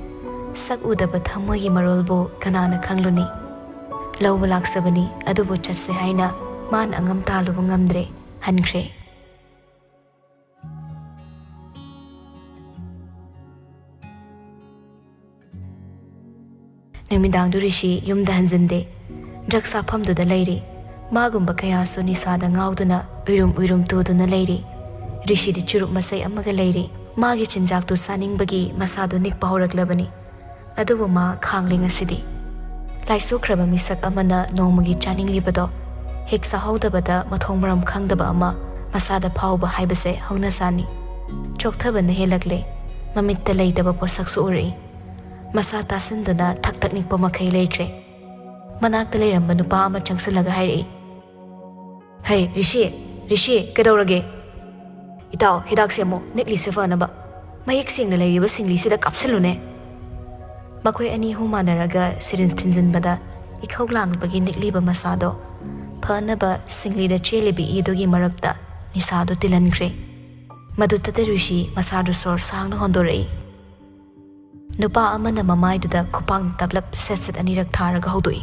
ꯁꯛ ꯎꯗꯕ ꯊꯃꯣꯏꯒꯤ ꯃꯔꯣꯜꯕꯨ ꯀꯅꯥꯅ ꯈꯪꯂꯨꯅꯤ? ꯂꯧꯕ ꯂꯥꯛꯆꯕꯅꯤ, ꯑꯗꯨꯕꯨ ꯆꯠꯁꯦ ꯍꯥꯏꯅ ꯃꯥꯅ ꯑꯉꯝ ꯇꯥꯜꯂꯨꯕ ꯉꯝꯗ꯭ꯔꯦ, ꯍꯟꯈ꯭ꯔꯦ꯫ ꯅꯨꯃꯤꯗꯥꯡꯗꯨ ꯔꯤꯁꯤ ꯌꯨꯝꯗ ꯍꯟꯖꯤꯟꯗꯦ꯫ ꯗ꯭ꯔꯛ ꯆꯥꯐꯝꯗꯨꯗ ꯂꯩꯔꯤ꯫ ꯃꯥꯒꯨꯝꯕ ꯀꯌꯥꯁꯨ ꯅꯤꯁꯥꯗ ꯉꯥꯎꯗꯨꯅ ꯎꯏꯔꯨꯝ ꯎꯏꯔꯨꯝ ꯇꯨꯗꯨꯅ ꯂꯩꯔꯤ꯫ ꯔꯤꯁꯤꯗꯤ ꯆꯨꯔꯨꯞ ꯃꯆꯩ ꯑꯃꯒ ꯂꯩꯔꯤ꯫ ꯃꯥꯒꯤ ꯆꯤꯟꯖꯥꯛꯇꯨ ꯆꯥꯅꯤꯡꯕꯒꯤ ꯃꯁꯥꯗꯨ ꯅꯤꯛꯄ ꯍꯧꯔꯛꯂꯕꯅꯤ꯫ ꯑꯗꯨꯕꯨ ꯃꯥ ꯈꯥꯡꯂꯤ ꯉꯁꯤꯗꯤ꯫ ꯂꯥꯏꯁꯨꯈ꯭ꯔꯕ ꯃꯤꯁꯛ ꯑꯃꯅ ꯅꯣꯡꯃꯒꯤ ꯆꯥꯅꯤꯡꯂꯤꯕꯗꯣ ꯍꯦꯛ ꯆꯥꯍꯧꯗꯕꯗ ꯃꯊꯣꯡ ꯃꯔꯝ ꯈꯪꯗꯕ ꯑꯃ ꯃꯁꯥꯗ ꯐꯥꯎꯕ ꯍꯥꯏꯕꯁꯦ ꯍꯧꯅꯁꯥꯅꯤ꯫ ꯆꯣꯛꯊꯕꯅ ꯍꯦꯜꯂꯛꯂꯦ꯫ ꯃꯃꯤꯠꯇ ꯂꯩꯇꯕ ꯄꯣꯠꯁꯛꯁꯨ ꯎꯔꯛꯏ꯫ ꯃꯁꯥ ꯇꯥꯁꯤꯟꯗꯨꯅ ꯊꯛ ꯊꯛ ꯅꯤꯛꯄ ꯃꯈꯩ ꯂꯩꯈ꯭ꯔꯦ꯫ ꯃꯅꯥꯛꯇ ꯂꯩꯔꯝꯕ ꯅꯨꯄꯥ ꯑꯃ ꯆꯪꯁꯤꯜꯂꯒ ꯍꯥꯏꯔꯛꯏ, "ꯍꯩ, ꯔꯤꯁꯤ, ꯔꯤꯁꯤ, ꯀꯩꯗꯧꯔꯒꯦ?" "ꯏꯇꯥꯎ, ꯍꯤꯗꯥꯛꯁꯦ ꯑꯃꯨꯛ ꯅꯤꯛꯂꯤꯁꯦ ꯐꯅꯕ ꯃꯌꯦꯛ ꯁꯦꯡꯅ ꯂꯩꯔꯤꯕ ꯁꯤꯡꯂꯤꯁꯤꯗ ꯀꯥꯞꯁꯤꯜꯂꯨꯅꯦ꯫" ꯃꯈꯣꯏ ꯑꯅꯤ ꯑꯍꯨꯝ ꯃꯥꯟꯅꯔꯒ ꯁꯤꯔꯤꯟꯁ ꯊꯤꯟꯖꯤꯟꯕꯗ ꯏꯈꯧ ꯂꯥꯡꯕꯒꯤ ꯅꯤꯛꯂꯤꯕ ꯃꯁꯥꯗꯣ ꯐꯅꯕ ꯁꯤꯡꯂꯤꯗ ꯆꯦꯜꯂꯤꯕ ꯏꯗꯨꯒꯤ ꯃꯔꯛꯇ ꯅꯤꯁꯥꯗꯨ ꯇꯤꯜꯍꯟꯈ꯭ꯔꯦ꯫ ꯃꯗꯨꯇꯗ ꯔꯤꯁꯤ ꯃꯁꯥꯗꯨ ꯁꯣꯔ ꯁꯥꯡꯅ ꯍꯣꯟꯗꯣꯔꯛꯏ꯫ ꯅꯨꯄꯥ ꯑꯃꯅ ꯃꯃꯥꯏꯗꯨꯗ ꯈꯨꯄꯥꯛꯅ ꯇꯞꯂꯞ ꯁꯦꯠ ꯁꯦꯠ ꯑꯅꯤꯔꯛ ꯊꯥꯔꯒ ꯍꯧꯗꯣꯛꯏ,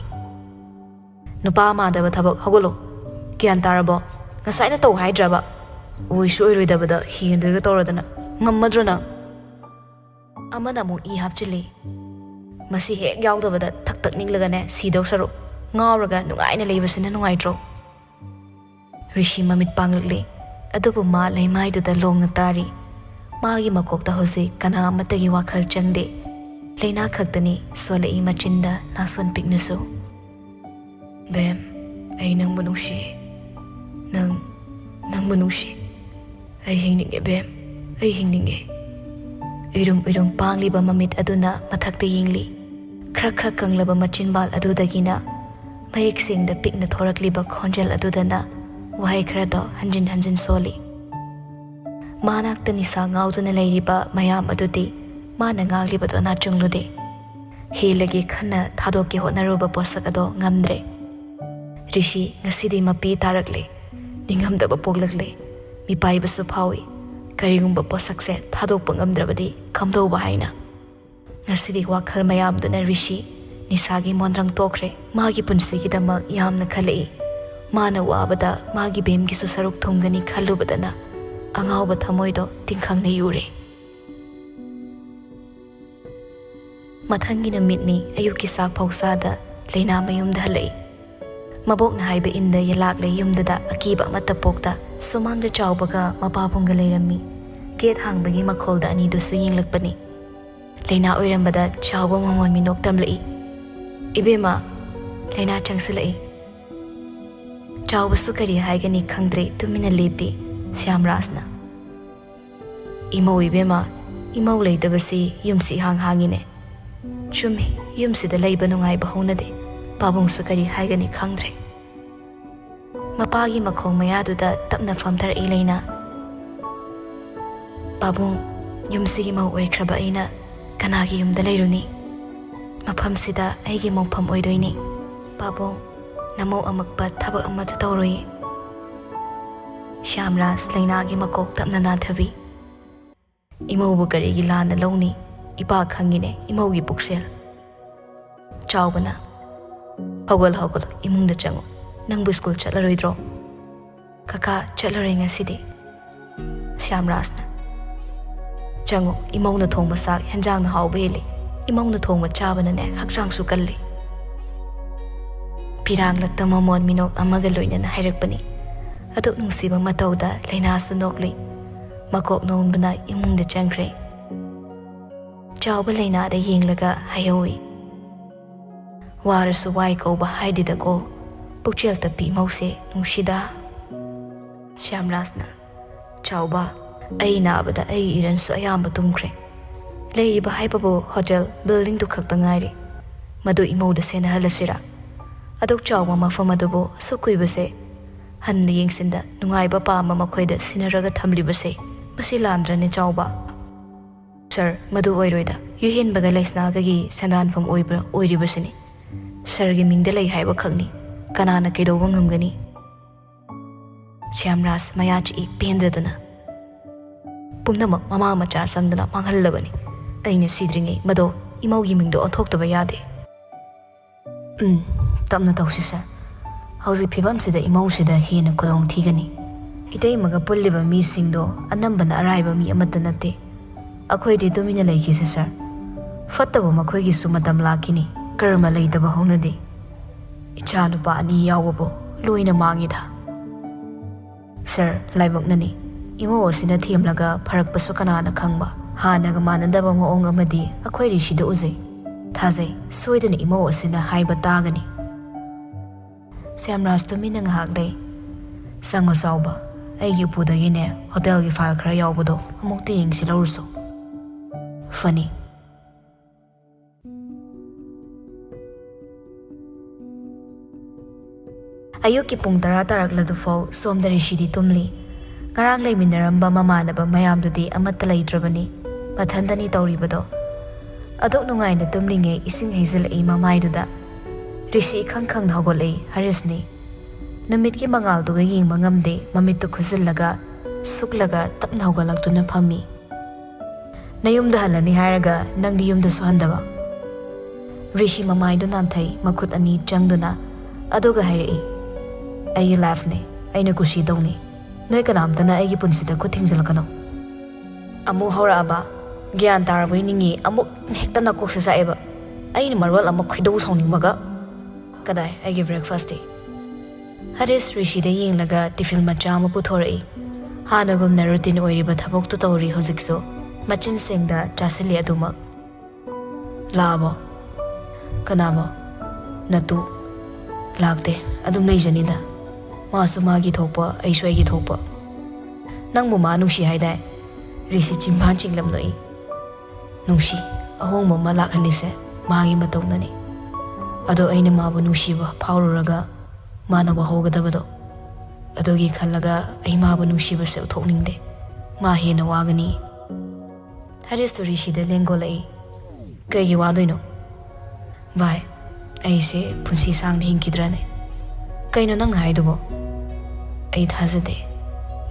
"ꯅꯨꯄꯥ ꯃꯥꯟꯗꯕ ꯊꯕꯛ, ꯍꯧꯒꯠꯂꯣ꯫ ꯒ꯭ꯌꯥꯟ ꯇꯥꯔꯕꯣ? ꯉꯁꯥꯏꯅ ꯇꯧ ꯍꯥꯏꯗ꯭ꯔꯕ? ꯑꯣꯏꯁꯨ ꯑꯣꯏꯔꯣꯏꯗꯕꯗ ꯍꯦꯟꯗꯣꯏꯒ ꯇꯧꯔꯗꯅ꯫ ꯉꯝꯃꯗ꯭ꯔꯣ ꯅꯪ?" ꯑꯃꯅ ꯑꯃꯨꯛ ꯏ ꯍꯥꯞꯆꯤꯜꯂꯤ, "ꯃꯁꯤ ꯍꯦꯛ ꯌꯥꯎꯗꯕꯗ ꯊꯛ ꯊꯛ ꯅꯤꯛꯂꯒꯅꯦ ꯁꯤꯗꯧ ꯁꯔꯨꯛ ꯉꯥꯎꯔꯒ ꯅꯨꯡꯉꯥꯏꯅ ꯂꯩꯕꯁꯤꯅ ꯅꯨꯡꯉꯥꯏꯇ꯭ꯔꯣ?" ꯔꯤꯁꯤ ꯃꯃꯤꯠ ꯄꯥꯡꯂꯛꯂꯤ꯫ ꯑꯗꯨꯕꯨ ꯃꯥ ꯂꯩꯃꯥꯏꯗꯨꯗ ꯂꯣꯡꯅ ꯇꯥꯔꯤ꯫ ꯃꯥꯒꯤ ꯃꯀꯣꯛꯇ ꯍꯧꯖꯤꯛ ꯀꯅꯥ ꯑꯃꯠꯇꯒꯤ ꯋꯥꯈꯜ ꯆꯪꯗꯦ꯫ ꯂꯩꯅꯥ ꯈꯛꯇꯅꯤ ꯁꯣꯜꯂꯛꯏ ꯃꯆꯤꯟꯗ ꯅꯥꯁꯣꯟ ꯄꯤꯛꯅꯁꯨ꯫ "ꯕꯦꯝ, ꯑꯩ ꯅꯪꯕꯨ ꯅꯨꯡꯁꯤ꯫ ꯅꯪ, ꯅꯪꯕꯨ ꯅꯨꯡꯁꯤ꯫ ꯑꯩ ꯍꯤꯡꯅꯤꯡꯉꯦ ꯕꯦꯝ, ꯑꯩ ꯍꯤꯡꯅꯤꯡꯉꯦ꯫" ꯎꯏꯔꯨꯝ ꯎꯏꯔꯨꯝ ꯄꯥꯡꯂꯤꯕ ꯃꯃꯤꯠ ꯑꯗꯨꯅ ꯃꯊꯛꯇ ꯌꯦꯡꯂꯤ꯫ ꯈ꯭ꯔꯛ ꯈ꯭ꯔꯛ ꯀꯪꯂꯕ ꯃꯆꯤꯟꯕꯥꯜ ꯑꯗꯨꯗꯒꯤꯅ ꯃꯌꯦꯛ ꯁꯦꯡꯗ ꯄꯤꯛꯅ ꯊꯣꯔꯛꯂꯤꯕ ꯈꯣꯟꯖꯦꯜ ꯑꯗꯨꯗꯅ ꯋꯥꯍꯩ ꯈꯔꯗꯣ ꯍꯟꯖꯤꯟ ꯍꯟꯖꯤꯟ ꯁꯣꯜꯂꯤ꯫ ꯃꯅꯥꯛꯇ ꯅꯤꯁꯥ ꯉꯥꯎꯗꯨꯅ ꯂꯩꯔꯤꯕ ꯃꯌꯥꯝ ꯑꯗꯨꯗꯤ ꯃꯥꯅ ꯉꯥꯡꯂꯤꯕꯗꯣ ꯅꯥꯆꯨꯡꯂꯨꯗꯦ꯫ ꯍꯦꯜꯂꯒꯦ ꯈꯟꯅ ꯊꯥꯗꯣꯛꯀꯦ ꯍꯣꯠꯅꯔꯨꯕ ꯄꯣꯠꯁꯛ ꯑꯗꯣ ꯉꯝꯗ꯭ꯔꯦ꯫ ꯔꯤꯁꯤ ꯉꯁꯤꯗꯤ ꯃꯄꯤ ꯇꯥꯔꯛꯂꯦ꯫ ꯅꯤꯡꯉꯝꯗꯕ ꯄꯣꯛꯂꯛꯂꯦ꯫ ꯃꯤꯄꯥꯏꯕꯁꯨ ꯐꯥꯎꯏ꯫ ꯀꯔꯤꯒꯨꯝꯕ ꯄꯣꯠꯁꯛꯁꯦ ꯊꯥꯗꯣꯛꯄ ꯉꯝꯗ꯭ꯔꯕꯗꯤ ꯀꯝꯗꯧꯕ ꯍꯥꯏꯅ? ꯉꯁꯤꯗꯤ ꯋꯥꯈꯜ ꯃꯌꯥꯝꯗꯨꯅ ꯔꯤꯁꯤ ꯅꯤꯁꯥꯒꯤ ꯃꯣꯟꯗ꯭ꯔꯪ ꯇꯣꯛꯈ꯭ꯔꯦ꯫ ꯃꯥꯒꯤ ꯄꯨꯟꯁꯤꯒꯤꯗꯃꯛ ꯌꯥꯝꯅ ꯈꯜꯂꯛꯏ꯫ ꯃꯥꯅ ꯋꯥꯕꯗ ꯃꯥꯒꯤ ꯕꯦꯝꯒꯤꯁꯨ ꯁꯔꯨꯛ ꯊꯨꯡꯒꯅꯤ ꯈꯜꯂꯨꯕꯗꯅ ꯑꯉꯥꯎꯕ ꯊꯃꯣꯏꯗꯣ ꯇꯤꯡꯈꯪꯅ ꯌꯨꯔꯦ꯫ ꯃꯊꯪꯒꯤ ꯅꯨꯃꯤꯠꯅꯤ꯫ ꯑꯌꯨꯛꯀꯤ ꯆꯥꯛ ꯐꯥꯎ ꯆꯥꯗ ꯂꯩꯅꯥ ꯃꯌꯨꯝꯗ ꯍꯜꯂꯛꯏ꯫ ꯃꯕꯣꯛꯅ ꯍꯥꯏꯕ ꯏꯟꯗ ꯌꯦꯂꯥꯛꯂꯦ ꯌꯨꯝꯗꯨꯗ ꯑꯀꯤꯕ ꯑꯃꯠꯇ ꯄꯣꯛꯇ꯫ ꯁꯨꯃꯥꯡꯗ ꯆꯥꯎꯕꯒ ꯃꯄꯥꯕꯨꯡꯒ ꯂꯩꯔꯝꯃꯤ꯫ ꯒꯦꯠ ꯍꯥꯡꯕꯒꯤ ꯃꯈꯣꯜꯗ ꯑꯅꯤꯗꯨꯁꯨ ꯌꯦꯡꯂꯛꯄꯅꯤ꯫ ꯂꯩꯅꯥ ꯑꯣꯏꯔꯝꯕꯗ ꯆꯥꯎꯕ ꯃꯃꯣꯟ ꯃꯤꯅꯣꯛ ꯇꯝꯂꯛꯏ꯫ "ꯏꯕꯦꯝꯃ, ꯂꯩꯅꯥ ꯆꯪꯁꯤꯜꯂꯛꯏ꯫" ꯆꯥꯎꯕꯁꯨ ꯀꯔꯤ ꯍꯥꯏꯒꯅꯤ ꯈꯪꯗ꯭ꯔꯦ, ꯇꯨꯃꯤꯟꯅ ꯂꯦꯞꯄꯤ꯫ ꯁ꯭ꯌꯥꯝꯔꯥꯖꯅ, "ꯏꯃꯧ ꯏꯕꯦꯝꯃ, ꯏꯃꯧ ꯂꯩꯇꯕꯁꯤ ꯌꯨꯝꯁꯤ ꯏꯍꯥꯡ ꯍꯥꯡꯉꯤꯅꯦ꯫" "ꯆꯨꯝꯃꯤ, ꯌꯨꯝꯁꯤꯗ ꯂꯩꯕ ꯅꯨꯡꯉꯥꯏꯕ ꯍꯧꯅꯗꯦ꯫" ꯄꯥꯕꯨꯡꯁꯨ ꯀꯔꯤ ꯍꯥꯏꯒꯅꯤ ꯈꯪꯗ꯭ꯔꯦ꯫ ꯃꯄꯥꯒꯤ ꯃꯈꯣꯡ ꯃꯌꯥꯗꯨꯗ ꯇꯞꯅ ꯐꯝꯊꯔꯛꯏ ꯂꯩꯅꯥ꯫ "ꯄꯥꯕꯨꯡ, ꯌꯨꯝꯁꯤꯒꯤ ꯃꯧ ꯑꯣꯏꯈ꯭ꯔꯕ ꯑꯩꯅ ꯀꯅꯥꯒꯤ ꯌꯨꯝꯗ ꯂꯩꯔꯨꯅꯤ? ꯃꯐꯝꯁꯤꯗ ꯑꯩꯒꯤ ꯃꯣꯡꯐꯝ ꯑꯣꯏꯗꯣꯏꯅꯤ꯫ ꯄꯥꯕꯨꯡ, ꯅꯃꯧ ꯑꯃꯛꯄ ꯊꯕꯛ ꯑꯃꯠꯇ ꯇꯧꯔꯣꯏꯌꯦ꯫" ꯁ꯭ꯌꯥꯝꯔꯥꯖ ꯂꯩꯅꯥꯒꯤ ꯃꯀꯣꯛ ꯇꯞꯅ ꯅꯥꯊꯕꯤ꯫ "ꯏꯃꯧꯕꯨ ꯀꯔꯤꯒꯤ ꯂꯥꯟꯅ ꯂꯧꯅꯤ? ꯏꯄꯥ ꯈꯪꯉꯤꯅꯦ ꯏꯃꯧꯒꯤ ꯄꯨꯛꯁꯦꯜ꯫" ꯆꯥꯎꯕꯅ, "ꯍꯧꯒꯠ ꯍꯧꯒꯠ, ꯏꯃꯨꯡꯗ ꯆꯪꯉꯨ꯫ ꯅꯪꯕꯨ ꯁ꯭ꯀꯨꯜ ꯆꯠꯂꯔꯣꯏꯗ꯭ꯔꯣ?" "ꯀꯀꯥ, ꯆꯠꯂꯔꯣꯏ ꯉꯁꯤꯗꯤ꯫" ꯁ꯭ꯌꯥꯝꯔꯥꯖꯅ, "ꯆꯪꯉꯨ, ꯏꯃꯧꯅ ꯊꯣꯡꯕ ꯆꯥꯛ ꯍꯦꯟꯖꯥꯡꯅ ꯍꯥꯎꯕ ꯍꯦꯜꯂꯤ꯫ ꯏꯃꯧꯅ ꯊꯣꯡꯕ ꯆꯥꯕꯅꯅꯦ ꯍꯛꯆꯥꯡꯁꯨ ꯀꯜꯂꯤ꯫" ꯄꯤꯔꯥꯡꯂꯛꯇ ꯃꯃꯣꯟ ꯃꯤꯅꯣꯛ ꯑꯃꯒ ꯂꯣꯏꯅꯅ ꯍꯥꯏꯔꯛꯄꯅꯤ꯫ ꯑꯗꯨꯛ ꯅꯨꯡꯁꯤꯕ ꯃꯇꯧꯗ ꯂꯩꯅꯥꯁꯨ ꯅꯣꯛꯂꯤ꯫ ꯃꯀꯣꯛ ꯅꯣꯝꯗꯨꯅ ꯏꯃꯨꯡꯗ ꯆꯪꯈ꯭ꯔꯦ꯫ ꯆꯥꯎꯕ ꯂꯩꯅꯥꯗ ꯌꯦꯡꯂꯒ ꯍꯥꯏꯍꯧꯏ, "ꯋꯥꯔꯁꯨ ꯋꯥꯏ ꯀꯧꯕ ꯍꯥꯏꯗꯦꯗꯀꯣ, ꯄꯨꯛꯆꯦꯜ ꯇꯞꯄꯤ ꯏꯃꯧꯁꯦ ꯅꯨꯡꯁꯤꯗ꯫" ꯁ꯭ꯌꯥꯝꯔꯥꯖꯅ, "ꯆꯥꯎꯕ, ꯑꯩ ꯅꯥꯕꯗ ꯑꯩꯒꯤ ꯏꯔꯟꯁꯨ ꯑꯌꯥꯝꯕ ꯇꯨꯝꯈ꯭ꯔꯦ꯫ ꯂꯩꯔꯤꯕ ꯍꯥꯏꯕꯕꯨ ꯍꯣꯇꯦꯜ ꯕꯤꯜꯗꯤꯡꯗꯨ ꯈꯛꯇ ꯉꯥꯏꯔꯦ꯫ ꯃꯗꯨ ꯏꯃꯧꯗ ꯁꯦꯟꯅꯍꯜꯂꯁꯤꯔꯥ? ꯑꯗꯨꯛ ꯆꯥꯎꯕ ꯃꯐꯝ ꯑꯗꯨꯕꯨ ꯑꯁꯨꯛ ꯀꯨꯏꯕꯁꯦ ꯍꯟꯅ ꯌꯦꯡꯁꯤꯟꯗ ꯅꯨꯡꯉꯥꯏꯕ ꯄꯥꯝꯕ ꯃꯈꯣꯏꯗ ꯁꯤꯟꯅꯔꯒ ꯊꯝꯂꯤꯕꯁꯦ ꯃꯁꯤ ꯂꯥꯟꯗ꯭ꯔꯅꯦ ꯆꯥꯎꯕ?" "ꯁꯥꯔ, ꯃꯗꯨ ꯑꯣꯏꯔꯣꯏꯗ꯫ ꯌꯨꯍꯦꯟꯕꯒ ꯂꯩꯁꯅꯥꯒꯒꯤ ꯁꯦꯟꯗꯥꯟꯐꯝ ꯑꯣꯏꯕ, ꯑꯣꯏꯔꯤꯕꯁꯤꯅꯤ꯫ ꯁꯥꯔꯒꯤ ꯃꯤꯡꯗ ꯂꯩ ꯍꯥꯏꯕ ꯈꯛꯅꯤ꯫ ꯀꯅꯥꯅ ꯀꯩꯗꯧꯕ ꯉꯝꯒꯅꯤ?" ꯁ꯭ꯌꯥꯝꯔꯥꯖ ꯃꯌꯥ ꯆꯤꯛꯏ ꯄꯦꯟꯗꯗꯅ꯫ "ꯄꯨꯝꯅꯃꯛ ꯃꯃꯥ ꯃꯆꯥ ꯆꯪꯗꯅ ꯃꯥꯡꯍꯜꯂꯕꯅꯤ꯫ ꯑꯩꯅ ꯁꯤꯗ꯭ꯔꯤꯉꯩ ꯃꯗꯣ ꯏꯃꯧꯒꯤ ꯃꯤꯡꯗꯣ ꯑꯣꯟꯊꯣꯛꯇꯕ ꯌꯥꯗꯦ꯫ ꯎꯝ, ꯇꯞꯅ ꯇꯧꯁꯤ ꯁꯥꯔ꯫ ꯍꯧꯖꯤꯛ ꯐꯤꯕꯝꯁꯤꯗ ꯏꯃꯧꯁꯤꯗ ꯍꯦꯟꯅ ꯈꯨꯗꯣꯡ ꯊꯤꯒꯅꯤ꯫ ꯏꯇꯩꯃꯒ ꯄꯨꯜꯂꯤꯕ ꯃꯤꯁꯤꯡꯗꯣ ꯑꯅꯝꯕꯅ ꯑꯔꯥꯏꯕ ꯃꯤ ꯑꯃꯠꯇ ꯅꯠꯇꯦ꯫ ꯑꯩꯈꯣꯏꯗꯤ ꯇꯨꯃꯤꯟꯅ ꯂꯩꯈꯤꯁꯤ ꯁꯥꯔ꯫ ꯐꯠꯇꯕ ꯃꯈꯣꯏꯒꯤꯁꯨ ꯃꯇꯝ ꯂꯥꯛꯈꯤꯅꯤ꯫ ꯀꯔꯃ ꯂꯩꯇꯕ ꯍꯧꯅꯗꯦ꯫ ꯏꯆꯥ ꯅꯨꯄꯥ ꯑꯅꯤ ꯌꯥꯎꯕꯕꯨ ꯂꯣꯏꯅ ꯃꯥꯡꯉꯤꯗ꯫ ꯁꯥꯔ, ꯂꯥꯏꯕꯛꯅꯅꯤ꯫ ꯏꯃꯧ ꯑꯁꯤꯅ ꯊꯦꯝꯂꯒ ꯐꯔꯛꯄꯁꯨ ꯀꯅꯥꯅ ꯈꯪꯕ? ꯍꯥꯟꯅꯒ ꯃꯥꯟꯅꯗꯕ ꯃꯑꯣꯡ ꯑꯃꯗꯤ ꯑꯩꯈꯣꯏ ꯔꯤꯁꯤꯗ ꯎꯖꯩ꯫ ꯊꯥꯖꯩ, ꯁꯣꯏꯗꯅ ꯏꯃꯧ ꯑꯁꯤꯅ ꯍꯥꯏꯕ ꯇꯥꯒꯅꯤ꯫ ꯁ꯭ꯌꯥꯝꯔꯥꯖ ꯇꯨꯃꯤꯟꯅ ꯉꯥꯏꯍꯥꯛ ꯂꯩ꯫ "ꯆꯪꯉꯣ ꯆꯥꯎꯕ, ꯑꯩꯒꯤ ꯎꯄꯨꯗꯒꯤꯅꯦ ꯍꯣꯇꯦꯜꯒꯤ ꯐꯥꯏꯜ ꯈꯔ ꯌꯥꯎꯕꯗꯣ ꯑꯃꯨꯛꯇ ꯌꯦꯡꯁꯤ ꯂꯧꯔꯨꯁꯣ꯫" ꯐꯅꯤ꯫ ꯑꯌꯨꯛꯀꯤ ꯄꯨꯡ ꯇꯔꯥ ꯇꯥꯔꯛꯂꯗꯨꯐꯥꯎ ꯁꯣꯝꯗ ꯔꯤꯁꯤꯗꯤ ꯇꯨꯝꯂꯤ꯫ ꯉꯔꯥꯡ ꯂꯩꯃꯤꯟꯅꯔꯝꯕ ꯃꯃꯥꯟꯅꯕ ꯃꯌꯥꯝꯗꯨꯗꯤ ꯑꯃꯠꯇ ꯂꯩꯇ꯭ꯔꯕꯅꯤ꯫ ꯃꯊꯟꯇꯅꯤ ꯇꯧꯔꯤꯕꯗꯣ꯫ ꯑꯗꯨꯛ ꯅꯨꯡꯉꯥꯏꯅ ꯇꯨꯝꯂꯤꯉꯩ ꯏꯁꯤꯡ ꯍꯩꯖꯤꯜꯂꯛꯏ ꯃꯃꯥꯏꯗꯨꯗ꯫ ꯔꯤꯁꯤ ꯏꯈꯪ ꯈꯪꯅ ꯍꯧꯒꯠꯂꯛꯏ꯫ ꯍꯔꯤꯁꯅꯤ꯫ ꯅꯨꯃꯤꯠꯀꯤ ꯃꯉꯥꯜꯗꯨꯒ ꯌꯦꯡꯕ ꯉꯝꯗꯦ꯫ ꯃꯃꯤꯠꯇꯨ ꯈꯨꯖꯤꯜꯂꯒ, ꯁꯨꯛꯂꯒ ꯇꯞꯅ ꯍꯧꯒꯠꯂꯛꯇꯨꯅ ꯐꯝꯃꯤ꯫ "ꯅꯌꯨꯝꯗ ꯍꯜꯂꯅꯤ ꯍꯥꯏꯔꯒ ꯅꯪꯗꯤ ꯌꯨꯝꯗꯁꯨ ꯍꯟꯗꯕ?" ꯔꯤꯁꯤ ꯃꯃꯥꯏꯗꯨ ꯅꯥꯟꯊꯩ, ꯃꯈꯨꯠ ꯑꯅꯤ ꯆꯪꯗꯨꯅ꯫ ꯑꯗꯨꯒ ꯍꯥꯏꯔꯛꯏ, "ꯑꯩꯒꯤ ꯂꯥꯏꯐꯅꯦ, ꯑꯩꯅ ꯀꯨꯁꯤ ꯇꯧꯅꯤ꯫ ꯅꯣꯏ ꯀꯅꯥꯝꯇꯅ ꯑꯩꯒꯤ ꯄꯨꯟꯁꯤꯗ ꯈꯨꯠ ꯊꯤꯡꯖꯤꯜꯂꯛꯀꯅꯨ꯫" ꯑꯃꯨꯛ ꯍꯧꯔꯛꯑꯕ? ꯒ꯭ꯌꯥꯟ ꯇꯥꯔꯕꯣꯏ ꯅꯤꯡꯉꯤ, ꯑꯃꯨꯛ ꯍꯦꯛꯇ ꯅꯀꯣꯛꯁꯦ ꯆꯥꯛꯑꯦꯕ꯫ ꯑꯩꯅ ꯃꯔꯣꯜ ꯑꯃ ꯈꯣꯏꯗꯧ ꯁꯥꯎꯅꯤꯡꯕꯒ꯫ "ꯀꯗꯥꯏ ꯑꯩꯒꯤ ꯕ꯭ꯔꯦꯛꯐꯥꯁꯇꯤ?" ꯍꯔꯤꯁ ꯔꯤꯁꯤꯗ ꯌꯦꯡꯂꯒ ꯇꯤꯐꯤꯜ ꯃꯆꯥ ꯑꯃ ꯄꯨꯊꯣꯔꯛꯏ꯫ ꯍꯥꯟꯅꯒꯨꯝꯅ ꯔꯨꯇꯤꯟ ꯑꯣꯏꯔꯤꯕ ꯊꯕꯛꯇꯨ ꯇꯧꯔꯤ ꯍꯧꯖꯤꯛꯁꯨ꯫ ꯃꯆꯤꯟ ꯁꯦꯡꯗ ꯆꯥꯁꯤꯜꯂꯤ ꯑꯗꯨꯃꯛ꯫ "ꯂꯥꯛꯑꯕꯣ?" "ꯀꯅꯥꯕꯣ?" "ꯅꯇꯨ?" "ꯂꯥꯛꯇꯦ, ꯑꯗꯨꯝ ꯂꯩꯖꯅꯤꯗ꯫ ꯃꯥꯁꯨ ꯃꯥꯒꯤ ꯊꯣꯛꯄ, ꯑꯩꯁꯨ ꯑꯩꯒꯤ ꯊꯣꯛꯄ꯫ ꯅꯪꯕꯨ ꯃꯥ ꯅꯨꯡꯁꯤ ꯍꯥꯏꯗꯥꯏ?" ꯔꯤꯁꯤ ꯆꯤꯝꯕꯥꯟ ꯆꯤꯡꯂꯞ ꯅꯣꯛꯏ꯫ "ꯅꯨꯡꯁꯤ, ꯑꯍꯣꯡꯕ ꯑꯃ ꯂꯥꯛꯍꯜꯂꯤꯁꯦ ꯃꯥꯒꯤ ꯃꯇꯧꯅꯅꯤ꯫ ꯑꯗꯣ ꯑꯩꯅ ꯃꯥꯕꯨ ꯅꯨꯡꯁꯤꯕ ꯐꯥꯎꯔꯨꯔꯒ ꯃꯥꯅ ꯋꯥꯍꯧꯒꯗꯕꯗꯣ, ꯑꯗꯨꯒꯤ ꯈꯜꯂꯒ ꯑꯩ ꯃꯥꯕꯨ ꯅꯨꯡꯁꯤꯕꯁꯦ ꯎꯠꯊꯣꯛꯅꯤꯡꯗꯦ꯫ ꯃꯥ ꯍꯦꯟꯅ ꯋꯥꯒꯅꯤ꯫" ꯍꯔꯤꯁꯇꯨ ꯔꯤꯁꯤꯗ ꯂꯦꯡꯒꯣꯜꯂꯛꯏ꯫ "ꯀꯩꯒꯤ ꯋꯥꯗꯣꯏꯅꯣ?" "ꯚꯥꯏ, ꯑꯩꯁꯦ ꯄꯨꯟꯁꯤ ꯁꯥꯡꯅ ꯍꯤꯡꯈꯤꯗ꯭ꯔꯅꯦ?" "ꯀꯩꯅꯣ ꯅꯪꯅ ꯍꯥꯏꯗꯨꯕꯣ?" "ꯑꯩ ꯊꯥꯖꯗꯦ꯫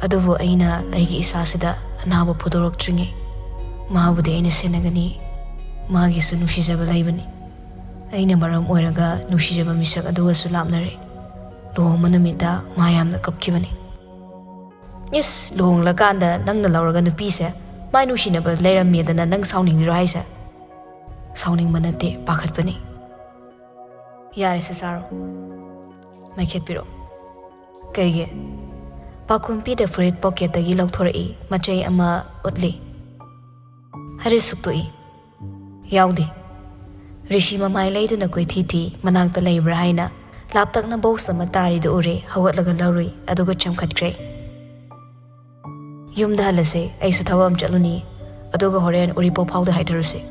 ꯑꯗꯨꯕꯨ ꯑꯩꯅ ꯑꯩꯒꯤ ꯏꯁꯥꯁꯤꯗ ꯑꯅꯥꯕ ꯐꯨꯗꯣꯔꯛꯇ꯭ꯔꯤꯉꯩ ꯃꯥꯕꯨꯗꯤ ꯑꯩꯅ ꯁꯦꯟꯅꯒꯅꯤ꯫ ꯃꯥꯒꯤꯁꯨ ꯅꯨꯡꯁꯤꯖꯕ ꯂꯩꯕꯅꯤ꯫ ꯑꯩꯅ ꯃꯔꯝ ꯑꯣꯏꯔꯒ ꯅꯨꯡꯁꯤꯖꯕ ꯃꯤꯁꯛ ꯑꯗꯨꯒꯁꯨ ꯂꯥꯞꯅꯔꯦ꯫ ꯂꯨꯍꯣꯡꯕ ꯅꯨꯃꯤꯠꯇ ꯃꯥ ꯌꯥꯝꯅ ꯀꯞꯈꯤꯕꯅꯤ꯫ ꯏꯁ, ꯂꯨꯍꯣꯡꯂꯀꯥꯟꯗ ꯅꯪꯅ ꯂꯧꯔꯒ ꯅꯨꯄꯤꯁꯦ ꯃꯥꯏ ꯅꯨꯡꯁꯤꯅꯕ ꯂꯩꯔꯝꯃꯦꯗꯅ ꯅꯪ ꯁꯥꯎꯅꯤꯡꯉꯤꯔꯣ ꯍꯥꯏꯁꯦ? ꯁꯥꯎꯅꯤꯡꯕ ꯅꯠꯇꯦ, ꯄꯥꯈꯠꯄꯅꯤ꯫ ꯌꯥꯔꯦꯁꯦ, ꯆꯥꯔꯣ꯫ ꯃꯩꯈꯦꯠ ꯄꯤꯔꯛꯑꯣ꯫ ꯀꯩꯒꯤ? ꯄꯥꯈꯨꯝ ꯄꯤꯗ ꯐꯨꯔꯤꯠ ꯄꯣꯀꯦꯠꯇꯒꯤ ꯂꯧꯊꯣꯔꯛꯏ, ꯃꯆꯩ ꯑꯃ ꯎꯠꯂꯤ꯫ ꯍꯔꯤꯁ ꯁꯨꯛꯇꯣꯛꯏ꯫ ꯌꯥꯎꯗꯦ꯫ ꯔꯤꯁꯤ ꯃꯃꯥꯏ ꯂꯩꯗꯨꯅ ꯀꯣꯏꯊꯤ ꯊꯤ, ꯃꯅꯥꯛꯇ ꯂꯩꯕ꯭ꯔꯥ ꯍꯥꯏꯅ ꯂꯥꯞꯇꯛꯅ ꯕꯣꯛꯁ ꯑꯃ ꯇꯥꯔꯤꯗꯨ ꯎꯔꯦ, ꯍꯧꯒꯠꯂꯒ ꯂꯧꯔꯨꯏ, ꯑꯗꯨꯒ ꯆꯦꯝꯈꯠꯈ꯭ꯔꯦ꯫ ꯌꯨꯝꯗ ꯍꯜꯂꯁꯦ, ꯑꯩꯁꯨ ꯊꯕꯛ ꯑꯃ ꯆꯠꯂꯨꯅꯤ, ꯑꯗꯨꯒ ꯍꯣꯔꯦꯟ ꯎꯔꯤꯄꯣꯛ ꯐꯥꯎꯗ ꯍꯥꯏꯊꯔꯨꯁꯦ꯫